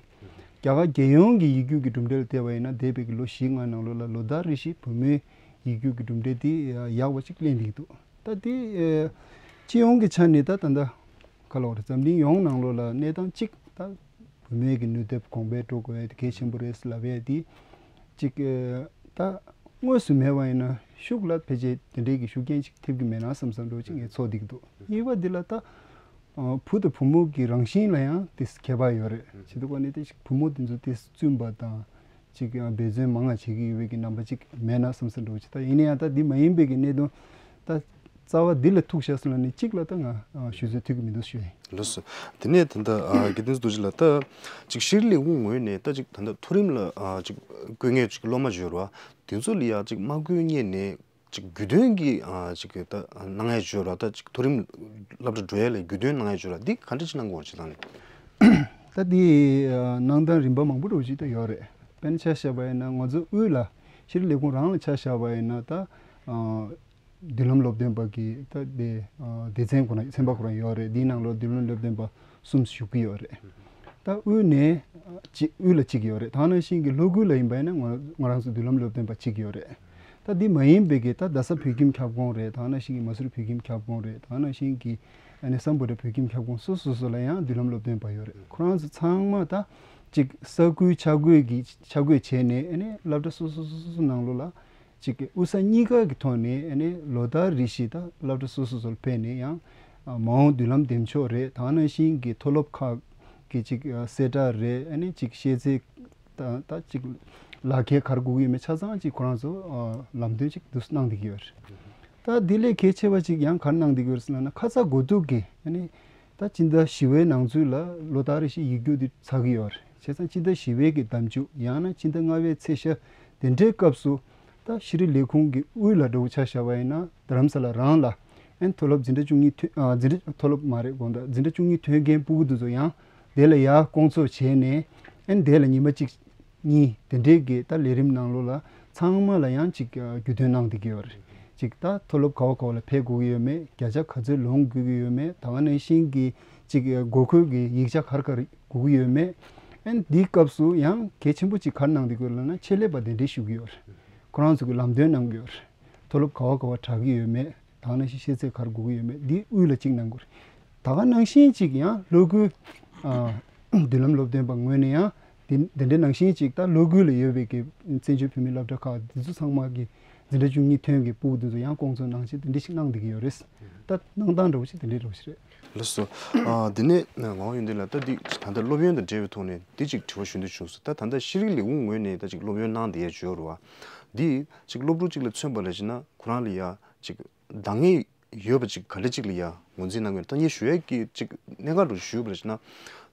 རྒྱ་གར་རྒྱལ་ཡོངས་ཀྱི་ཡིག་རྒྱུགས་ཀྱི་གྲུབ་འབྲས་ལ་བལྟས་པ་ཡིན་ན་འདས་པའི་གི་ལོ་བཞི་ལྔ་ནང་ལོགས་ལ་ལོ་ལྟར་རེ་བཞིན་བུ་མོའི་ཡིག་རྒྱུགས་ཀྱི་གྲུབ་འབྲས་དེ་ཡག་པ་ཅིག་ལེན་བསྡད་ཀྱི་འདུག། ད་དེ་ཨེ་སྤྱི་ཡོངས་ཀྱི་ཆ་ནས་ད་ད་ལྟ་ག་ལབ་དགོས་རེད། འཛམ་གླིང་ཡོངས་ནང་ལོགས་ལ་གནས་སྟངས་གཅིག་ད་བུད་མེད་ཀྱི་ནུས་སྟོབས་གོང་འཕེལ་འགྲོ་དགོས་ཡ་དེ་གལ་ཆེན་པོ་རེད་ལབ་ཡ་དེ་གཅིག་ཨེ་ད་དངོས་སུ་མེད་པ་ཡིན་ན་ཤུགས་ལ་ཕལ་ཆེར་དེ་འདྲའི་གི་ཤུགས་རྐྱེན་ཅིག་ཐེབས་ཀྱི་མེད་ན་བསམ་བསམ་འདྲ་བོ་ཅིག་ངས་ཚོར་བསྡད་ཀྱི་འདུག། གཉིས་པ་འདི་ལ་ད་ཨ་བུ་དང་བུ་མོ་གི་རང་བཞིན་ལ་ཡང་དེ་ཁྱད་པར་ཡོད་རེད། བྱེད་དུས་ཀ་ནས་དེ་བུ་མོ་དེ་ཚོ་དེ་བཙུན་པ་དང་ཅིག་ཡང་འབད་བརྩོན་མང་ང་བྱེད་ཀྱི་ཡོད་པའི་གི་རྣམ་པ་ཅིག་མེད་ན་བསམ་ས་འདྲ་བོ་ཅིག། ད་ཡིན་ན་ཡང་ད་འདི་མ་ཡིན་པའི་གི་གནད་དོན་ད་རྩ་བ་འདི་ལ་ཐུག་བཞག་སོང་ན་ནི་གཅིག་ལ་ད་ང་ཨ་ཞུ་ཚོད་ཐུག་གི་མི་འདུག་ཞུ་ཡིན། ལགས་སོ། དེ་ནས་ད་ལྟ་ཨ་དགེ་ལྡན་རྡོ་རྗེ་ལགས། ད་ཅིག་ཤེས་རིག་ལས་ཁུངས་ངོས་ནས་ད་ཅིག་ད་ལྟ་མཐོ་རིམ་ལ་ཨ་ཅིག་བསྐོ་མཁན་ཅིག་སློབ་མ་ཅིག་ཡོད་རེད་བ། དེ་ཚོ་ལ་ཡ་ཅིག་མ་བསྐོ་སྔོན་ནས་ཅིག་རྒྱུས་སྟོན་གྱི་ཨ་ཅིག་ད་གནང་ཡ་ཅིག་ཡོད་རེད་བ། ད་ཅིག་མཐོ་རིམ་སློབ་གྲྭ་འགྲོ་ཡ་ལ་རྒྱུས་སྟོན་གནང་ཡ་ཅིག་ཡོད་རེད་བ། འདི་ག་འདྲ་ཅིག་གནང་དགོས་རེད་ཅེས་དང་ནི། ད་འདི་ཨ་གནང་སྟངས་རིམ་པ་མང་པོ་འདྲ་བོ་ཅིག་ད་ཡོད་རེད། དཔེར་ན་ཆ་བཞག་པ་ཡིན་ན་ང་ཚོ་དབུས་ལ་ཤེས་རིག་ལས་ཁུངས་རང་ལ་ཆ་བཞག་པ་ཡིན་ན་ད་ཨ་མདུན་ལམ་སློབ་སྟོན་པ་གི་ད་དེ་ཨ་སྡེ་ཚན་ཁོ་ན་ཚན་པ་ཁོ་རང་ཡོད་རེད། འདིའི་ནང་ལོགས་མདུན་ལམ་སློབ་སྟོན་པ་གསུམ་བཞུགས་ཀྱི་ཡོད་རེད། ད་དབུས་ནས་ཨ་གཅིག་དབུས་ལ་གཅིག་ཡོད་རེད། ད་ག་ནང་བཞིན་གྱི་ལྷོ་ཁུལ་ལ་ཡིན་པ་ཡིན་ན་ང་ང་རང་ཚོ་མདུན་ལམ་སློབ་སྟོན་པ་གཅིག་ཡོད་རེད། ད་འདི་མ་ཡིན་པའི་གི་ད་རྡ་ས་བོད་ཁྱིམ་ཁྱབ་ཁོངས་རེད། ད་ག་ནང་བཞིན་གྱི་མ་སུ་རི་བོད་ཁྱིམ་ཁྱབ་ཁོངས་རེད། ད་ག་ནང་བཞིན་གྱི་ཨ་ནི་སམ་བྷོ་ཊ་བོད་ཁྱིམ་ཁྱབ་ཁོངས་སོ་སོ་སོ་ལ་ཡང་མདུན་ལམ་སློབ་སྟོན་པ་ཡོད་རེད། ཁོ་རང་ཚོ་ཚང་མ་ད་ཅིག་ས་ཁུལ་ཆ་བགོས་ཀྱི་ཆ་བགོས་བྱས་ནས་ཨ་ནི་སློབ་གྲྭ་སོ་སོ་སོ་སོ་ནང་ལོགས་ལ་ཅིག་དབུས་ས་གཉིས་ཀ་གི་ཐོག་ནས་ཨ་ནི་ལོ་ལྟར་རེ་བཞིན་ད་སློབ་གྲྭ་སོ་སོ་སོ་ལ་ཕེབས་ནས་ཡང་ཨ་མ་འོངས་མདུན་ལམ་འདེམས་ཕྱོགས་རེད། ད་ག་ནང་བཞིན་གྱི་མཐོ་སློབ་ཁག་གི་ཅིག་ཨ་གསལ་བསྒྲགས་རེད། ཨ་ནི་ཅིག་ཤེས་ཚད་ད་ད་ཅིག་ལག་ཁྱེར་ག་རེ་དགོས་ཀྱི་ཡོད་མེད་ཆ་ཚང་ཅིག་ཁོ་རང་ཚོ་ཨ་ལམ་སྟོན་ཅིག་འདུག་གནང་བསྡད་ཀྱི་ཡོད་རེད། ད་འདི་ལས་གལ་ཆེ་བ་ཅིག་ཡང་ག་རེ་གནང་བསྡད་ཀྱི་ཡོད་རེད་ཟེར་ན་ན་ཁ་ཚ་དགོས་གཏུགས་ཀྱི་ཨ་ནི་ད་སྤྱི་ཟླ་བཞི་པའི་ནང་ཚུད་ལ་ལོ་ལྟར་རེ་བཞིན་ཡིག་རྒྱུགས་འདི་ཚར་གྱི་ཡོད་རེད། བྱས་ཙང་སྤྱི་ཟླ་བཞི་པའི་གི་ཟླ་མཇུག་ཡང་ན་སྤྱི་ཟླ་ལྔ་པའི་ཚེས་ཤར་དེ་འདྲའི་སྐབས་སུ་ད་ཤེས་རིག་ལས་ཁུངས་ཀྱི་དབུས་ལ་འདྲ་བོ་ཆ་བཞག་པ་ཡིན་ན་རྡ་རམ་ས་ལ་རང་ལ་ཨན་མཐོ་སློབ་འཛིན་གྲྭ་བཅུ་གཉིས་ཐོན་ཨ་འཛིན་གྲྭ་མཐོ་སློབ་མ་རེད་དགོངས་དག། འཛིན་གྲྭ་བཅུ་གཉིས་ཐོན་མཁན་སྤུ་གུ་དེ་ཚོ་ཡང་དེ་ལ་ཡར་སྐོང་ཚོགས་བྱས་ནས་ཨན་དེ་ལ་ཉི་མ་གཅིག་གཉིས་དེ་འདྲའི་གི་ད་ལས་རིམ་ནང་ལོགས་ལ་ཚང་མ་ལ་ཡང་ཅིག་ཨ་རྒྱུས་སྟོན་གནང་བསྡད་ཀྱི་ཡོད་རེད། ཅིག་ད་མཐོ་སློབ་ག་བ་ག་བ་ལ་ཕེབས་དགོས་ཀྱི་ཡོད་མེད། བརྒྱ་ཆ་ག་ཚོད་ལོན་དགོས་ཀྱི་ཡོད་མེད། ད་ག་ནང་བཞིན་གྱི་ཅིག་དགོས་མཁོ་གི་ཡིག་ཆ་ག་རེ་ག་རེ་དགོས་ཀྱི་ཡོད་མེད། ཨན་འདིའི་སྐབས་སུ་ཡང་གལ་ཆེན་པོ་ཅིག་ག་རེ་གནང་བསྡད་ཀྱི་ཡོད་ལབ་ན་ཆེད་ལས་པ་དེ་འདྲས་ཞུགས་ཀྱི་ཡོད་རེད། ཁོ་རང་ཚོ་གི་ལམ་སྟོན་གནང་གི་ཡོད་རེད། མཐོ་སློབ་ག་བ་ག་བ་དྲག་གི་ཡོད་མེད། ད་ག་ནང་བཞིན་ཤེས་ཚད་ག་རེ་དགོས་ཀྱི་ཡོད་མེད་འདི་དབུས་ལ་གཅིག་གནང་དགོས་རེད། ད་ག་ནང་བཞིན་གཅིག་ཡང་སློབ་ཁུལ་ཨ་མདུན་ལམ་སློབ་སྟོན་པ་ངོས་ནས་ཡང་དེ་དེ་འདྲའི་ནང་བཞིན་གཅིག་ད་སློབ་ཁུལ་ལ་ཡོད་པའི་གི་བཙན་བྱོལ་བོད་མིའི་སློབ་གྲྭ་ཁག་འདི་ཚོ་ཚང་མ་གི་འཛིན་གྲྭ་བཅུ་གཉིས་ཐོན་གྱི་སྤུ་གུ་འདི་ཚོ་ཡང་སྐོང་ཚོགས་གནང་བྱས་དེ་འདྲ་ཞིག་གནང་བསྡད་ཀྱི་ཡོད་རེད། ད་གནང་སྟངས་འདྲ་བོ་ཞིག་དེ་འདྲའི་འདྲ་བོ་ཞིག་རེད། ལགས་སོ། ཨ་དེ་ནས་ངག་དབང་ཡོན་ཏན་ལགས། ད་འདི་ད་ལྟ་སློབ་ཡོན་དང་འབྲེལ་བའི་ཐོག་ནས་འདི་ཅིག་དྲི་བ་ཞུ་འདོད་བྱུང་སོང་། ད་ད་ལྟ་ཤེས་རིག་ལས་ཁུངས་ངོས་ནས་ད་ཅིག་སློབ་ཡོན་གནང་བསྡད་ཡ་ཅིག་ཡོད་རེད་བ། འདི་ཅིག་སློབ་ཕྲུག་ཅིག་ལ་མཚོན་པ་ལ་བྱས་ན་ཁོ་རང་ལ་ཡ་ཅིག་འདང་ངེས་ཡོད་པ་ཅིག་ག་འདྲ་ཅིག་ལ་ཡ་ངོས་འཛིན་གནང་གི་ཡོད། ད་ངས་ཞུ་ཡས་ཀྱི་ཅིག་གནད་འགག་རུ་ཞུས་པ་ཞིག་ན།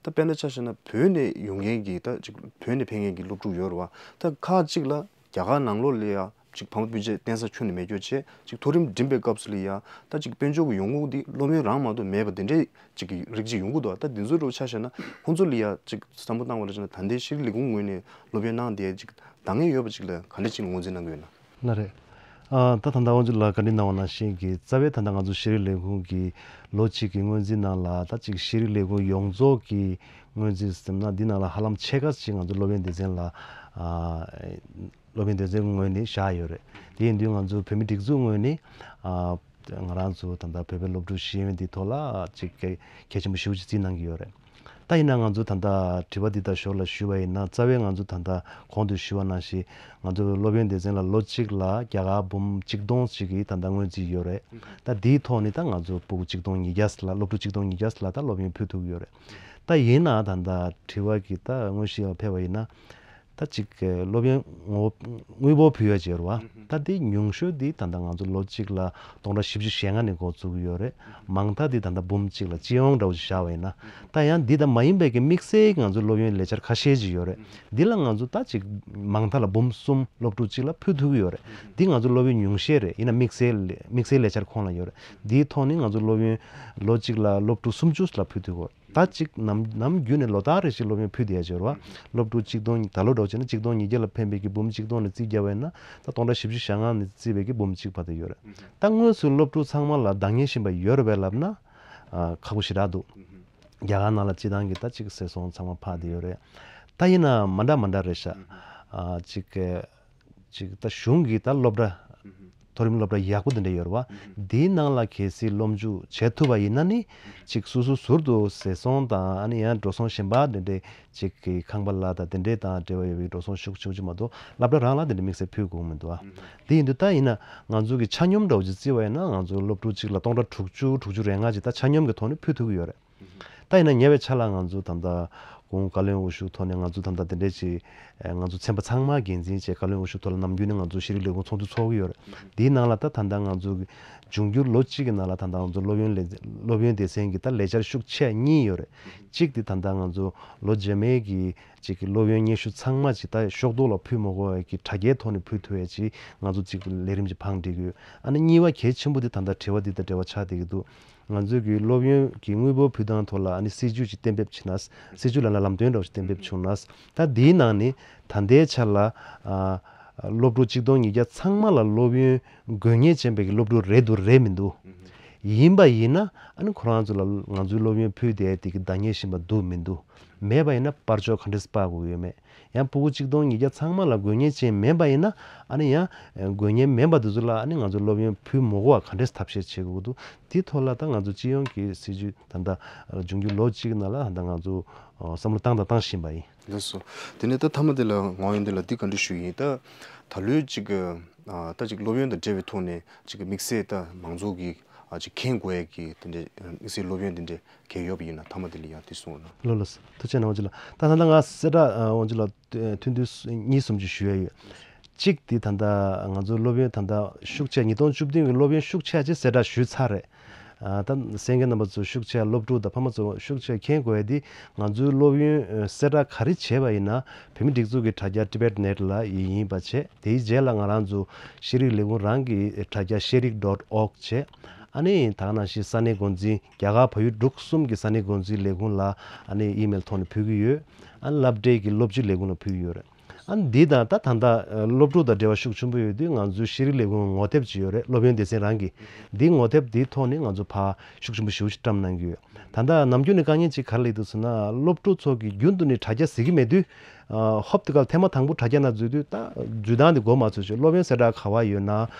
ད་དཔེར་ན་ཆ་བཞག་ན་བོད་ནས་ཡོང་མཁན་གྱི་ད་ཅིག་བོད་ནས་ཕེབས་མཁན་གྱི་སློབ་ཕྲུག་ཡོད་རེད་བ། ད་ཁག་ཅིག་ལ་རྒྱ་གར་ནང་ལོགས་ལ་ཡ་ཅིག་ཕ་མ་སྤུན་མཆེད་བརྟེན་ས་ཁྱོན་ནས་མེད་རྒྱུ་བྱས་ཅིག་མཐོ་རིམ་འགྲིམ་པའི་སྐབས་སུ་ལ་ཡ་ད་ཅིག་དཔལ་འབྱོར་གྱི་ཡོང་ཁུངས་འདི་སློབ་ཡོན་རང་མ་གཏོགས་མེད་པ་དེ་འདྲའི་ཅིག་གི་རིགས་ཅིག་ཡོང་གི་འདུག་ད་འདི་ཚོ་རུ་ཆ་བཞག་ན་ཁོང་ཚོ་ལ་ཡ་ཅིག་བསམ་བློ་བཏང་བ་ལ་བྱས་ན་ད་ལྟའི་ཤེས་རིག་ལས་ཁུངས་ངོས་ནས་སློབ་ཡོན་གནང་བསྡད་ཅིག་འདང་ངེས་ཡོད་པ་ཅིག་ལ་ག་འདྲ་ཅིག་ངོས་འཛིན་གནང་གི་ཡོད་ན། ལགས་རེད། ཨ་ད་ད་ལྟ་དབང་ཕྱུག་ལགས་བཀའ་འདྲི་གནང་བ་ནང་བཞིན་གྱི་རྩ་བའི་ད་ལྟ་ང་ཚོ་ཤེས་རིག་ལས་ཁུངས་ཀྱི་ལོ་གཅིག་གི་སྔོན་རྩིས་ནང་ལ་ད་ཅིག་ཤེས་རིག་ལས་ཁུངས་ཡོངས་རྫོགས་ཀྱི་སྔོན་རྩིས་ཟེར་ན་འདི་ནང་ལ་ཧ་ལམ་ཕྱེད་ཀ་ཅིག་ང་ཚོ་སློབ་ཡོན་སྡེ་ཚན་ལ་ཨ་སློབ་ཡོན་སྡེ་ཚན་ངོས་ནས་བཞག་ཡོད་རེད། དེ་ཡིན་དུས་ང་ཚོ་བོད་མི་སྒྲིག་འཛུགས་ངོས་ནས་ཨ་ང་རང་ཚོ་ད་ལྟ་བོད་པའི་སློབ་ཕྲུག་ཤེས་ཡོན་འདི་ཐོག་ལ་ཅིག་གལ་གལ་ཆེན་པོ་ཞེ་པོ་ཅིག་བརྩིས་གནང་གི་ཡོད་རེད། ད་ཡིན་ན་ང་ཚོ་ད་ལྟ་དྲི་བ་འདི་ལྟར་ཞོར་ལ་ཞུས་པ་ཡིན་ན་རྩ་བའི་ང་ཚོ་ད་ལྟ་གོང་དུ་ཞུས་པ་ནང་བཞིན་ང་ཚོ་སློབ་ཡོན་སྡེ་ཚན་ལ་ལོ་གཅིག་ལ་རྒྱ་གར་འབུམ་གཅིག་སྟོང་ཅིག་གི་ད་ལྟ་སྔོན་རྩིས་ཡོད་རེད། ད་འདིའི་ཐོག་ནས་ད་ང་ཚོ་སྤུ་གུ་གཅིག་སྟོང་ཉིས་བརྒྱ་ལ་སློབ་ཕྲུག་གཅིག་སྟོང་ཉིས་བརྒྱ་ལ་ད་སློབ་ཡོན་ཕུལ་ཐུབ་ཀྱི་ཡོད་རེད། ད་ཡིན་ན་ད་ལྟ་དྲི་བ་གི་ད་དངོས་གཞི་ལ་ཕེབས་པ་ཡིན་ན། ད་ཅིག་སློབ་ཡོན་དངོས་དངུལ་འབོར་ཕུལ་ཡ་བྱས་རེད་བ། ད་དེ་ཉུང་ཤོས་དེ་ད་ལྟ་ང་ཚོ་ལོ་གཅིག་ལ་སྟོང་ཕྲག་བཞི་བཅུ་ཞེ་ལྔ་ནས་འགོ་བཙུགས་ཀྱི་ཡོད་རེད། མང་མཐའ་དེ་ད་ལྟ་འབུམ་གཅིག་ལ་སྤྱི་ཡོངས་འདྲ་བོ་ཞིག་བཞག་པ་ཡིན་ན། ད་ཡང་འདི་ལྟ་མ་ཡིན་པའི་གི་དམིགས་བསལ་ང་ཚོ་སློབ་ཡོན་ལས་འཆར་ཁ་ཤས་ཅིག་ཡོད་རེད། འདི་ལ་ང་ཚོ་ད་ཅིག་མང་མཐའ་ལ་འབུམ་གསུམ་སློབ་ཕྲུག་གཅིག་ལ་ཕུལ་ཐུབ་ཀྱི་ཡོད་རེད། འདི་ང་ཚོ་སློབ་ཡོན་ཉུང་ཤས་རེད། ཡིན་ན་དམིགས་བསལ་དམིགས་བསལ་ལས་འཆར་ཁོངས་ལ་ཡོད་རེད། འདིའི་ཐོག་ནས་ང་ཚོ་སློབ་ཡོན་ལོ་གཅིག་ལ་སློབ་ཕྲུག་སུམ་ཅུ་ལ་ཕུལ་ཐུབ་ཀྱི་ཡོད་རེད། ད་ཅིག་ནམ་ནམ་རྒྱུན་ནས་ལོ་ལྟར་རེ་བཞིན་སློབ་ཡོན་ཕུལ་བསྡད་ཡ་ཅིག་ཡོད་རེད་བ། སློབ་ཕྲུག་གཅིག་སྟོང་ད་ལོ་འདྲ་བོ་བྱས་ན་གཅིག་སྟོང་ཉིས་བརྒྱ་ལ་ཕན་པའི་གི་འབུམ་གཅིག་སྟོང་ནས་རྩིས་བརྒྱབ་པ་ཡིན་ན་ད་སྟོང་ཕྲག་བཞི་བཅུ་ཞེ་ལྔ་ནས་རྩིས་པའི་གི་འབུམ་གཅིག་བར་དུ་ཡོད་རེད། ད་དངོས་སུ་སློབ་ཕྲུག་ཚང་མ་ལ་འདང་ངེས་བཞིན་པ་ཡོད་རེད་པས་ལབ་ན་ཨ་ཁག་པོ་ཞེ་དྲག་འདུག་རྒྱ་གར་ནང་ལ་སྤྱི་བཏང་གི་ད་ཅིག་སེལ་སོང་ཚང་མ་ཕར་བསྡད་ཡོད་རེད། ད་ཡིན་ན་མ་འདྲ་མ་འདྲ་རེད་ཤག་ཨ་ཅིག་གི་ཅིག་ད་གཞུང་གི་ད་སློབ་གྲྭ་མཐོ་རིམ་སློབ་གྲྭ་ཡག་པོ་དེ་འདྲ་ཡོད་རེད་བ། དེའི་ནང་ལ་གལ་སྲིད་སློབ་འཇུག་བྱེད་ཐུབ་པ་ཡིན་ན་ནི་ཅིག་སོ་སོ་ཟུར་དུ་ཟས་སོང་དང་ཨ་ནི་ཡང་འགྲོ་སོང་གཞན་པ་དེ་འདྲའི་ཅིག་གི་ཁང་པ་ལ་དང་དེ་འདྲའི་དང་འབྲེལ་བ་ཡོད་པའི་འགྲོ་སོང་ཤུགས་ཆེ་ཆེ་མ་གཏོགས་སློབ་གྲྭ་རང་ལ་དེ་འདྲའི་དམིགས་བསལ་ཕུལ་དགོས་མི་འདུག་ཨ། དེ་ཡིན་དུས་ད་ཡིན་ན་ང་ཚོ་གི་ཆ་སྙོམས་འདྲ་བོ་ཅིག་བརྩི་བ་ཡིན་ན་ང་ཚོ་སློབ་ཕྲུག་གཅིག་ལ་སྟོང་ཕྲག་དྲུག་ཅུ་དྲུག་ཅུ་རེ་ལྔ་ཅིག་ད་ཆ་སྙོམས་ཀྱི་ཐོག་ནས་ཕུལ་ཐུབ་ཀྱི་ཡོད་རེད། ད་ཡིན་ན་ཉེ་བའི་ཆར་ལ་ང་ཚོ་ད་ལྟ་གོང་བཀའ་བློན་དབུ་བཞུགས་ཐོག་ནས་ང་ཚོ་ད་ལྟ་དེ་འདྲས་ཅིག་ང་ཚོ་ཚན་པ་ཚང་མ་འགན་འཛིན་བྱས་བཀའ་བློན་དབུ་བཞུགས་ཐོག་ལ་ནམ་རྒྱུན་ནས་ང་ཚོ་ཤེས་རིག་ལས་ཁུངས་ཚོགས་འདུ་ཚོགས་ཀྱི་ཡོད་རེད། དེའི་ནང་ལ་ད་ད་ལྟ་ང་ཚོ་འབྱུང་འགྱུར་ལོ་གཅིག་གི་ནང་ལ་ད་ལྟ་ང་ཚོ་སློབ་ཡོན་ལས་སློབ་ཡོན་སྡེ་ཚན་གྱི་ད་ལས་འཆར་ཤུགས་ཆེ་གཉིས་ཡོད་རེད། གཅིག་དེ་ད་ལྟ་ང་ཚོ་ལོ་རྗེས་མའི་གི་ཅིག་གི་སློབ་ཡོན་སྙན་ཞུ་ཚང་མ་ཅིག་ད་ཤོག་ཐོག་ལ་ཕུལ་མ་དགོས་པའི་གི་དྲ་རྒྱའི་ཐོག་ནས་ཕུལ་ཐུབ་ཡ་ཅིག་ང་ཚོ་ཅིག་ལས་རིམ་ཅིག་བང་སྒྲིག་གི་ཡོད། ཨ་ནི་གཉིས་པ་གལ་ཆེན་པོ་དེ་ད་ལྟ་དྲི་བ་འདི་དང་འབྲེལ་བ་ཆགས་བསྡད་ཀྱི་འདུག་ང་ཚོས་ཀྱི་སློབ་ཡོན་གྱི་དངུལ་འབོར་ཕུལ་སྟངས་ཐོག་ལ་ཨ་ནི་སྲིད་ཇུས་ཅིག་གཏན་འབེབས་བྱས་ན། སྲིད་ཇུས་ལ་ལ་ལམ་སྟོན་འདྲ་བོ་ཞིག་གཏན་འབེབས་བྱུང་ན། ད་འདིའི་ནང་ནས་ད་ལྟའི་ཆ་ལ་ཨ་སློབ་ཕྲུག་གཅིག་སྟོང་ཉིས་བརྒྱ་ཚང་མ་ལ་སློབ་ཡོན་དགོས་ངེས་ཅན་པའི་གི་སློབ་ཕྲུག་རེད་འདུག་རེད་མི་འདུག་ཡིན་པ་ཡིན་ན་ཨ་ནི་ཁོ་རང་ཚོ་ལ་ང་ཚོའི་སློབ་ཡོན་ཕུལ་བསྡད་དེ་གི་འདང་ངེས་བཞིན་པ་འདུག་མི་འདུག་མེད་པ་ཡིན་ན་སྤར་ཆོག་ག་འདྲས་སྤར་དགོས་ཡོད་མེད། ཡང་སྤུ་གུ་གཅིག་སྟོང་ཉིས་བརྒྱ་ཚང་མ་ལ་དགོས་ངེས་ཅན་མིན་པ་ཡིན་ན་ཨ་ནི་ཡང་དགོས་ངེས་མིན་པ་དེ་ཚོ་ལ་ཨ་ནི་ང་ཚོ་སློབ་ཡོན་ཕུལ་མི་དགོས་པ་ག་འདྲས་ཐབས་ཤེས་བྱེད་དགོས་འདུག་དེའི་ཐོག་ལ་ད་ང་ཚོ་སྤྱི་ཡོངས་ཀྱི་སྲིད་ཇུས་ད་ལྟ་འབྱུང་འགྱུར་ལོ་གཅིག་ནང་ལ་ད་ང་ཚོ་བསམ་བློ་བཏང་དང་བཏང་བཞིན་པ་ཡིན། ལགས་སོ། དེ་ནས་ད་མཐའ་མ་དེ་ལ་ངག་དབང་ཡོན་ཏན་ལགས་འདི་བཀའ་འདྲི་ཞུ་ཡིན། ད་ད་ལོའི་ཅིག་ད་ཅིག་སློབ་ཡོན་དང་འབྲེལ་བའི་ཐོག་ནས་ཅིག་དམིགས་བསལ་ད་མང་ཚོགས་ཀྱི་ཅིག་མཁྱེན་དགོས་ཡ་གི་དེ་འདྲའི་དམིགས་བསལ་སློབ་ཡོན་དེ་འདྲའི་གལ་ཡོད་པ་ཡིན་ན་མཐའ་མ་དེ་ལ་ཡང་དེ་གསུངས་ན། ལགས་ལགས། ཐུགས་རྗེ་གནང་། དབང་ཕྱུག་ལགས། ད་ད་ལྟ་ང་གསལ་བསྒྲགས་དབང་ཕྱུག་ལགས་ཐུང་ཐུང་གཉིས་གསུམ་ཅིག་ཞུ་ཡ་ཡོད། གཅིག་དེ་ད་ལྟ་ང་ཚོ་སློབ་ཡོན་ད་ལྟ་ཤུགས་ཆེ་ཉིས་སྟོང་བཅུ་བདུན་གྱི་སློབ་ཡོན་ཤུགས་ཆེ་ཅིག་གསལ་བསྒྲགས་ཞུས་ཚར་རེད། ཨ་ད་གསན་མཁན་རྣམ་པ་ཚོ་ཤུགས་ཆེ་སློབ་ཕྲུག་དང་ཕ་མ་ཚོ་ཤུགས་ཆེ་མཁྱེན་དགོས་ཡ་དེ་ང་ཚོའི་སློབ་ཡོན་གསལ་བསྒྲགས་ག་རེ་བྱས་པ་ཡིན་ན་བོད་མི་སྒྲིག་འཛུགས་ཀྱི་དྲ་རྒྱ་Tibet Net ལ་ཡིན་པ་བྱས། དེའི་རྗེས་ལ་ང་རང་ཚོ་ཤེས་རིག་ལས་ཁུངས་རང་གི་དྲ་རྒྱ་ཤེས་རིག་dot org བྱས། ཨ་ནི་ད་ག་ནང་བཞིན་ས་གནས་འགོ་འཛིན་རྒྱ་གར་བལ་ཡུལ་འབྲུག་གསུམ་གྱི་ས་གནས་འགོ་འཛིན་ལས་ཁུངས་ལ་ཨ་ནི་ཨི་མེལ་ཐོག་ནས་ཕུལ་གྱི་ཡོད། ཨ་ནི་སློབ་གྲྭའི་གི་སློབ་སྤྱི་ལས་ཁུངས་ལ་ཕུལ་གྱི་ཡོད་རེད། ཨ་ནི་འདི་དང་ད་ད་ལྟ་སློབ་ཕྲུག་དང་འབྲེལ་བ་ཤུགས་ཆེན་པོ་ཡོད་དུས། ང་ཚོའི་ཤེས་རིག་ལས་ཁུངས་ངོ་དེབ་ཅིག་ཡོད་རེད། སློབ་ཡོན་སྡེ་ཚན་རང་གི། འདིའི་ངོ་དེབ་འདིའི་ཐོག་ནས་ང་ཚོ་ཕར་ཤུགས་ཆེན་པོ་ཞེ་པོ་ཅིག་བཀྲམ་གནང་གི་ཡོད། ད་ལྟ་ནམ་རྒྱུན་ནས་དཀའ་ངལ་ཅིག་ག་རེ་སླེབས་འདུག་ཟེར་ན། སློབ་ཕྲུག་ཚོ་གིས་རྒྱུན་དུ་ནས་དྲ་རྒྱ་གཟིགས་ཀྱི་མེད་དུས། ཨ། ཧོབ་དེ་ག་ལ་ཐེངས་མ་དང་པོ་དྲ་རྒྱ་ནང་འཛུལ་དུས། ད་འཛུལ་སྟངས་དེ་མགོ་མ་ཚོས་ཤིག་སློབ་ཡོན་གསལ་བསྒྲགས་ག་པར་ཡོད་ན།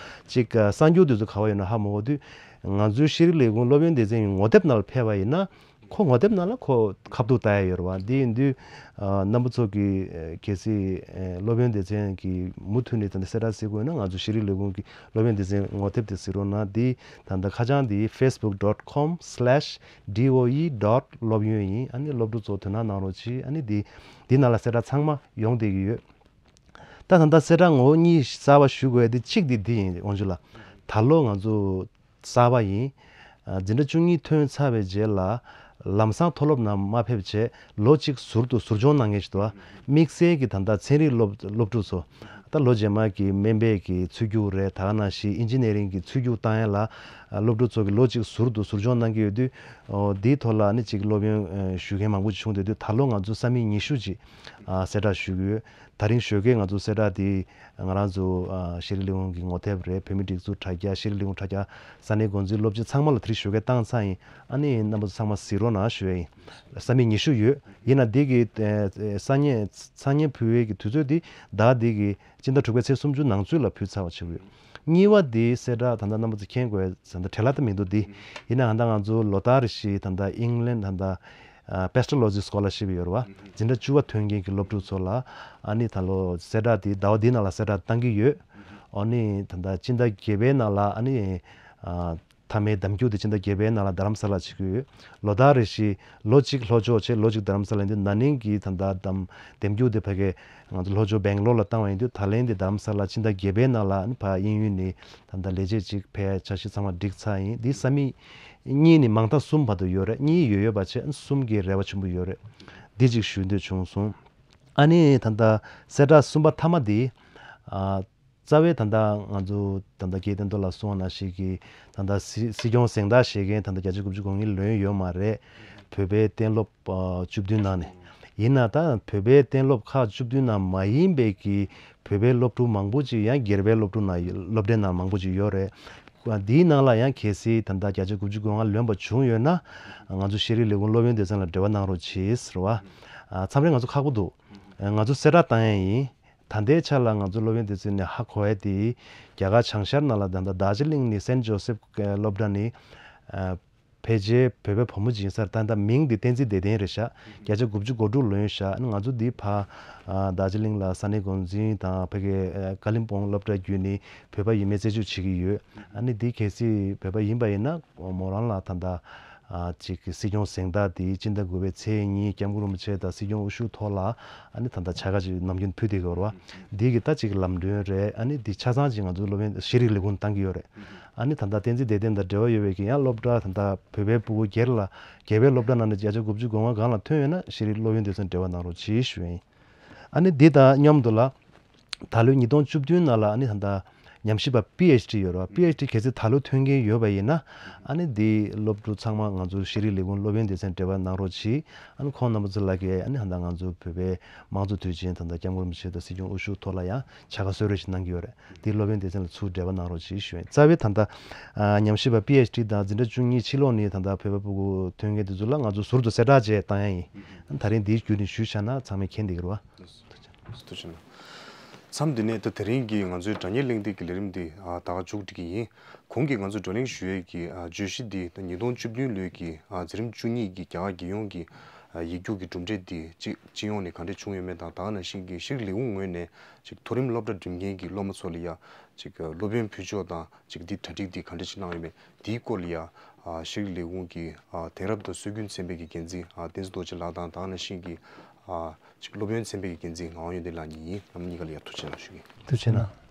ཅིག་གསར་འགྱུར་དེ་ཚོ་ག་པར་ཡོད་ན་ཧ་མ་གོ་དུས། ང་ཚོའི་ཤེས་རིག་ལས་ཁུངས་སློབ་ཡོན་སྡེ་ཚན་གྱི་ངོ་དེབ་ནང་ལ་ཕེབས་པ་ཡིན་ན། ཁོ་ངོ་དེབ་ནང་ལ་ཁོ་ཁ་ཐུག་ལྟ་ཡ་ཡོད་རེད་བ། འདི་ཡིན་དུས། ཨ། རྣམ་པ་ཚོ་གིས་གལ་སྲིད་སློབ་ཡོན་སྡེ་ཚན་གྱི་མུ་མཐུད་ནས་ད་ལྟ་གསལ་བསྒྲགས་གཟིགས་དགོས་ན། ང་ཚོ་ཤེས་རིག་ལས་ཁུངས་ཀྱི་སློབ་ཡོན་སྡེ་ཚན་ངོ་དེབ་དེ་གཟིགས་རོགས་གནང་། འདི་ད་ལྟ་ཁ་བྱང་འདི་facebook dot com slash doe dot སློབ་ཡོན་ཡིན། ཨ་ནི་སློབ་ཕྲུག་ཚོ་དོ་སྣང་གནང་རོགས་གྱིས། ཨ་ནི་འདི་འདི་ནང་ལ་གསལ་བསྒྲགས་ཚང་མ་ཡོང་བསྡད་ཀྱི་ཡོད། ད་ད་ལྟ་གསལ་བསྒྲགས་ངོ་བོ་གཉིས་གསར་པ་ཞུ་དགོས་ཡ་དེ་གཅིག་དེ་འདི་ཡིན། དབང་ཕྱུག་ལགས། ད་ལོ་ང་ཚོ་གསར་པ་ཡིན། ཨ། འཛིན་གྲྭ་བཅུ་གཉིས་ཐོན་ཚར་བའི་རྗེས་ལ་ལམ་སང་མཐོ་སློབ་ནང་མ་ཕེབས་བྱས། ལོ་གཅིག་ཟུར་དུ་ཟུར་སྦྱོང་གནང་མཁན་ཞིག་འདུག་བ། དམིགས་བསལ་གྱི་ད་ལྟ་ཚན་རིག་སློབ་སློབ་ཕྲུག་ཚོ། ད་ལོ་རྗེས་མ་གི་སྨན་པའི་གི་ཚུད་རྒྱུགས་རེད། ད་ག་ནང་བཞིན་ཨིན་ཇི་ནི་ཡ་རིང་གི་ཚུད་རྒྱུགས་བཏང་ཡ་ལ། ཨ། སློབ་ཕྲུག་ཚོ་གིས་ལོ་གཅིག་ཟུར་དུ་ཟུར་སྦྱོང་གནང་གི་ཡོད་དུས། ཨོ། འདིའི་ཐོག་ལ་ཨ་ནི་ཅིག་སློབ་ཡོན་ཨ་ཞུ་མཁན་མང་པོ་ཅིག་བྱུང་བསྡད་དུས། ད་ལོ་ང་ཚོ་ས་མིག་ཉི་ཤུ་ཅིག་ཨ་གསལ་བསྒྲགས་ཞུ་གི་ཡོད། ད་རིང་ཞོགས་ཀས་ང་ཚོ་གསལ་བསྒྲགས་དེ་ང་རང་ཚོ་ཨ་ཤེས་རིག་ལས་ཁུངས་ཀྱི་ངོ་དེབ་རེད། བོད་མིའི་སྒྲིག་འཛུགས་དྲ་རྒྱ། ཤེས་རིག་ལས་ཁུངས་དྲ་རྒྱ། ས་གནས་འགོ་འཛིན། སློབ་སྤྱི་ཚང་མ་ལ་དེ་རིང་ཞོགས་ཀས་བཏང་ཚར་ཡིན། ཨ་ནི་རྣམ་པ་ཚོ་ཚང་མ་གཟིགས་རོགས་གནང་ཞུ་ཡ་ཡིན། ས་མིག་ཉི་ཤུ་ཡོད། ཡིན་ན་འདི་གི་ཨ་ཨ་ས་ཉིན་ས་ཉིན་ཕུལ་བའི་གི་དུས་ཚོད་འདི་ཟླ་འདི་གི་སྤྱི་ཟླ་དྲུག་པའི་ཚེས་སུམ་ཅུ་ནང་ཚུད་ལ་ཕུལ་ཚར་བ་བྱེད་དགོས། གཉིས་པ་འདི་གསལ་བསྒྲགས་ད་ལྟ་རྣམ་པ་ཚོ་མཁྱེན་དགོས་ཡ། ད་ལྟ་བྲེལ་བ་ད་མི་འདུག་འདི། ཡིན་ནའང་ད་ང་ཚོ་ལོ་ལྟར་རེ་བཞིན་ད་ལྟ་ཨིང་ལན་ད་ལྟ་ཨ་Pestalozzi Scholarship ཡོད་རེད་བ། འཛིན་གྲྭ་བཅུ་པ་ཐོན་མཁན་གྱི་སློབ་ཕྲུག་ཚོ་ལ་ཨ་ནི་ད་ལོ་གསལ་བསྒྲགས་འདི་ཟླ་བ་འདིའི་ནང་ལ་གསལ་བསྒྲགས་བཏང་གི་ཡོད། ཨ་ནི་ད་ལྟ་སྤྱི་ཟླ་བརྒྱད་པའི་ནང་ལ་ཨ་ནི་ཨ་མཐའ་མའི་འདེམས་རྒྱུགས་དེ་སྤྱི་ཟླ་བརྒྱད་པའི་ནང་ལ་རྡ་རམ་ས་ལ་བྱེད་ཀྱི་ཡོད། ལོ་ལྟར་རེ་བཞིན་ལོ་གཅིག་ལྷོ་ཕྱོགས་བྱས། ལོ་གཅིག་རྡ་རམ་ས་ལ་ཡིན་དུས། ན་ནིང་གི་ད་ལྟ་འདེམས་འདེམས་རྒྱུགས་དེ་ཕ་གི་ང་ཚོ་ལྷོ་ཕྱོགས་སྦེང་ལོར་ལ་བཏང་བ་ཡིན་དུས། ད་ལན་དེ་རྡ་རམ་ས་ལ་སྤྱི་ཟླ་བརྒྱད་པའི་ནང་ལ་ཨ་ནི་ཕར་དབྱིན་ཡུལ་ནས་ད་ལྟ་ལས་བྱེད་ཅིག་ཕེབས་ཡ་འཆར་གཞི་ཚང་མ་བསྒྲིགས་ཚར་ཡིན། འདི་ས་མིག་གཉིས་ནས་མང་མཐའ་གསུམ་བར་དུ་ཡོད་རེད། གཉིས་ཡོད་ཡོད་པ་བྱས། ཨ་ནི་གསུམ་གྱི་རེ་བ་ཆེན་པོ་ཡོད་རེད། འདི་གཅིག་ཞུ་འདོད་བྱུང་སོང་། ཨ་ནི་ད་ལྟ་གསལ་བསྒྲགས་གསུམ་པ་མཐའ་མ་འདི། ཨ། རྩ་བའི་ད་ལྟ་ང་ཚོ་ད་ལྟ་སྐལ་ལྡན་རྡོ་ལགས་གསུངས་པ་ནང་བཞིན་གྱི་ད་ལྟ་སྲིད་སྲིད་སྐྱོང་གཟེངས་རྟགས་བཞེས་མཁན་ད་ལྟ་བརྒྱ་ཆ་དགུ་བཅུ་གོ་གཉིས་ལོན་ཡོད་མ་རེད། བོད་པའི་གཏན་སློབ་ཨ་བཅུ་བདུན་ནང་ནས། ཡིན་ན་ད་བོད་པའི་གཏན་སློབ་ཁག་བཅུ་བདུན་ནང་མ་ཡིན་པའི་གི་བོད་པའི་སློབ་ཕྲུག་མང་པོ་ཅིག་ཡང་སྒེར་པའི་སློབ་ཕྲུག་ནང་སློབ་གྲྭའི་ནང་མང་པོ་ཅིག་ཡོད་རེད། འདིའི་ནང་ལ་ཡང་གལ་སྲིད་ད་ལྟ་བརྒྱ་ཆ་དགུ་བཅུ་གོ་ལྔ་ལོན་པ་བྱུང་ཡོད་ན། ང་ཚོ་ཤེས་རིག་ལས་ཁུངས་སློབ་ཡོན་སྡེ་ཚན་ལ་འབྲེལ་བ་གནང་རོགས་གྱིས་ཟེར་བ། ཨ། མཚམས་རེ་ང་ཚོ་ཁག་པོ་འདུག་ང་ཚོ་གསལ་བསྒྲགས་བཏང་ཡ་ཡིན། ད་ལྟའི་ཆ་ལ་ང་ཚོ་སློབ་ཡོན་སྡེ་ཚན་ནས་ཧ་གོ་ཡ་དེ། རྒྱ་གར་བྱང་ཤར་ནང་ལ་ད་ལྟ་རྡོ་རྗེ་གླིང་ནས་སེན་ཇོ་སེབ་སློབ་གྲྭ་ནས། ཨ། ཕལ་ཆེར་བོད་པའི་བུ་མོ་ཅིག་ཡིན་ས་རེད། ད་ལྟ་མིང་དེ་བསྟན་འཛིན་བདེ་ལྡན་རེད་ཤག་བརྒྱ་ཆ་དགུ་བཅུ་གོ་དྲུག་ལོན་ཤག་ཨ་ནི་ང་ཚོ་འདི་ཕར་ཨ་རྡོ་རྗེ་གླིང་ལ་ས་གནས་འགོ་འཛིན་དང་ཕ་གི་ཨ་ཀ་ལིམ་པོང་སློབ་གྲྭ་བརྒྱུད་ནས་བོད་པ་ཡིན་མིན་རྩད་གཅོད་བྱེད་ཀྱི་ཡོད། ཨ་ནི་འདི་གལ་སྲིད་བོད་པ་ཡིན་པ་ཡིན་ན། མོ་རང་ལ་ད་ལྟ་ཨ་ཅིག་སྲིད་སྐྱོང་གཟེངས་རྟགས་དེ་སྤྱི་ཟླ་དགུ་པའི་ཚེས་གཉིས་སྐྱབས་མགོན་རིན་པོ་ཆེ་དང་སྲིད་སྐྱོང་དབུ་བཞུགས་ཐོག་ལ་ཨ་ནི་ད་ལྟ་ཕྱག་འཁྱེར་ཅིག་ནམ་རྒྱུན་ཕུལ་བསྡད་ཀྱི་ཡོད་རེད་བ། འདི་གི་ད་ཅིག་ལམ་གྲོན་རེད། ཨ་ནི་འདི་ཆ་ཚང་ཅིག་ང་ཚོའི་སློབ་ཡོན་ཤེས་རིག་ལས་ཁུངས་བཏང་གི་ཡོད་རེད། ཨ་ནི་ད་ལྟ་བསྟན་འཛིན་བདེ་ལྡན་དང་འབྲེལ་བ་ཡོད་པའི་གི་ཡང་སློབ་གྲྭ་ད་ལྟ་བོད་པའི་སྤུ་གུ་སྒེར་ལ་སྒེར་པའི་སློབ་གྲྭ་ནང་ནས་བརྒྱ་ཆ་དགུ་བཅུ་གོ་ལྔ་སྒང་ལ་ཐོན་ཡོད་ན་ཤེས་རིག་སློབ་ཡོན་སྡེ་ཚན་འབྲེལ་བ་གནང་རོགས་གྱིས་ཞུ་ཡིན། ཨ་ནི་འདི་དང་མཉམ་དུ་ལ། ད་ལོའི་ཉིས་སྟོང་བཅུ་བདུན་ནང་ལ་ཨ་ནི་ད་ལྟ་ཉམས་ཞིབ་པ་པི་ཨེཆ་ཌི་ཡོད་རེད་བ། པི་ཨེཆ་ཌི་གལ་སྲིད་ད་ལོ་ཐོན་མཁན་ཡོད་པ་ཡིན་ན། ཨ་ནི་འདི་སློབ་ཕྲུག་ཚང་མ་ང་ཚོ་ཤེས་རིག་ལས་ཁུངས་སློབ་ཡོན་སྡེ་ཚན་འབྲེལ་བ་གནང་རོགས་གྱིས། ཨ་ནི་ཁོང་རྣམ་པ་ཚོ་ལ་གི་ཨ་ནི་ད་ལྟ་ང་ཚོ་བོད་པའི་དམངས་གཙོ་དུས་ཆེན་ད་ལྟ་སྐྱབས་མགོན་རིན་པོ་ཆེ་དང་སྲིད་སྐྱོང་དབུ་བཞུགས་ཐོག་ལ་ཡང་བྱ་དགའ་གསོལ་རས་ཤིག་གནང་གི་ཡོད་རེད། དེ་སློབ་ཡོན་སྡེ་ཚན་ལ་ཚུར་འབྲེལ་བ་གནང་རོགས་གྱིས་ཞུ་ཡིན། རྩ་བའི་ད་ལྟ་ཨ་ཉམས་ཞིབ་པ་པི་ཨེཆ་ཌི་དང་འཛིན་གྲྭ་བཅུ་གཉིས་ཕྱི་ལོགས་ནས་ད་ལྟ་བོད་པ་སྤུ་གུ་ཐོན་མཁན་དེ་ཚོ་ལ་ང་ཚོ་ཟུར་དུ་གསལ་བསྒྲགས་བྱས་བཏང་ཡ་ཡིན། ཨ་ནི་ད་རིང་འདིའི་བརྒྱུད་ནས་ཞུས་བཞག་ན་ཚང་མས་མཁྱེན་བསྡད་ཀྱི་རེད་བ། ཐུགས་རྗེ་གནང་། མཚམས་འདི་ནས་ད་དེ་རིང་གི་ང་ཚོའི་དྲ་བརྙན་གླེང་སྟེགས་ཀྱི་ལས་རིམ་འདི་ཨ་ད་ག་མཇུག་སྒྲིལ་གྱི་ཡིན། གོང་གི་ང་ཚོས་བགྲོ་གླེང་ཞུ་ཡས་ཀྱི་ཨ་བརྗོད་གཞི་འདི་ད་ཉིས་སྟོང་བཅུ་བདུན་ལོའི་གི་ཨ་འཛིན་རིམ་བཅུ་གཉིས་ཀྱི་རྒྱ་གར་རྒྱལ་ཡོངས་ཀྱི་ཨ་ཡིག་རྒྱུགས་ཀྱི་གྲུབ་འབྲས་འདི་ཅིག་སྤྱི་ཡོངས་ནས་ག་འདྲས་བྱུང་ཡོད་མེད་དང་། ད་ག་ནང་བཞིན་གྱི་ཤེས་རིག་ལས་ཁུངས་ངོས་ནས་ཅིག་མཐོ་རིམ་སློབ་གྲྭ་འགྲིམ་མཁན་གྱི་སློབ་མ་ཚོ་ལ་ཡ་ཅིག་སློབ་ཡོན་ཕུལ་ཕྱོགས་དང་། ཅིག་འདི་གྲ་སྒྲིག་འདི་ག་འདྲ་ཞིག་གནང་ཡོད་མེད། འདིའི་སྐོར་ལ་ཡ་ཨ་ཤེས་རིག་ལས་ཁུངས་ཀྱི་ཨ་དེང་རབས་དང་སྲོལ་རྒྱུན་ཚན་པའི་གི་འགན་འཛིན་ཨ་བསྟན་འཛིན་རྡོ་རྗེ་ལགས་དང་། ད་ག་ནང་བཞིན་གྱི་ཨ་ཅིག་སློབ་ཡོན་ཚན་པའི་གི་འགན་འཛིན་ངག་དབང་ཡོན་ཏན་ལགས་གཉིས་ཡིན། རྣམ་གཉིས་ཀ་ལ་ཡ་ཐུགས་རྗེ་གནང་ཞུ་གི་ཡིན། ཐུགས་རྗེ་གནང་།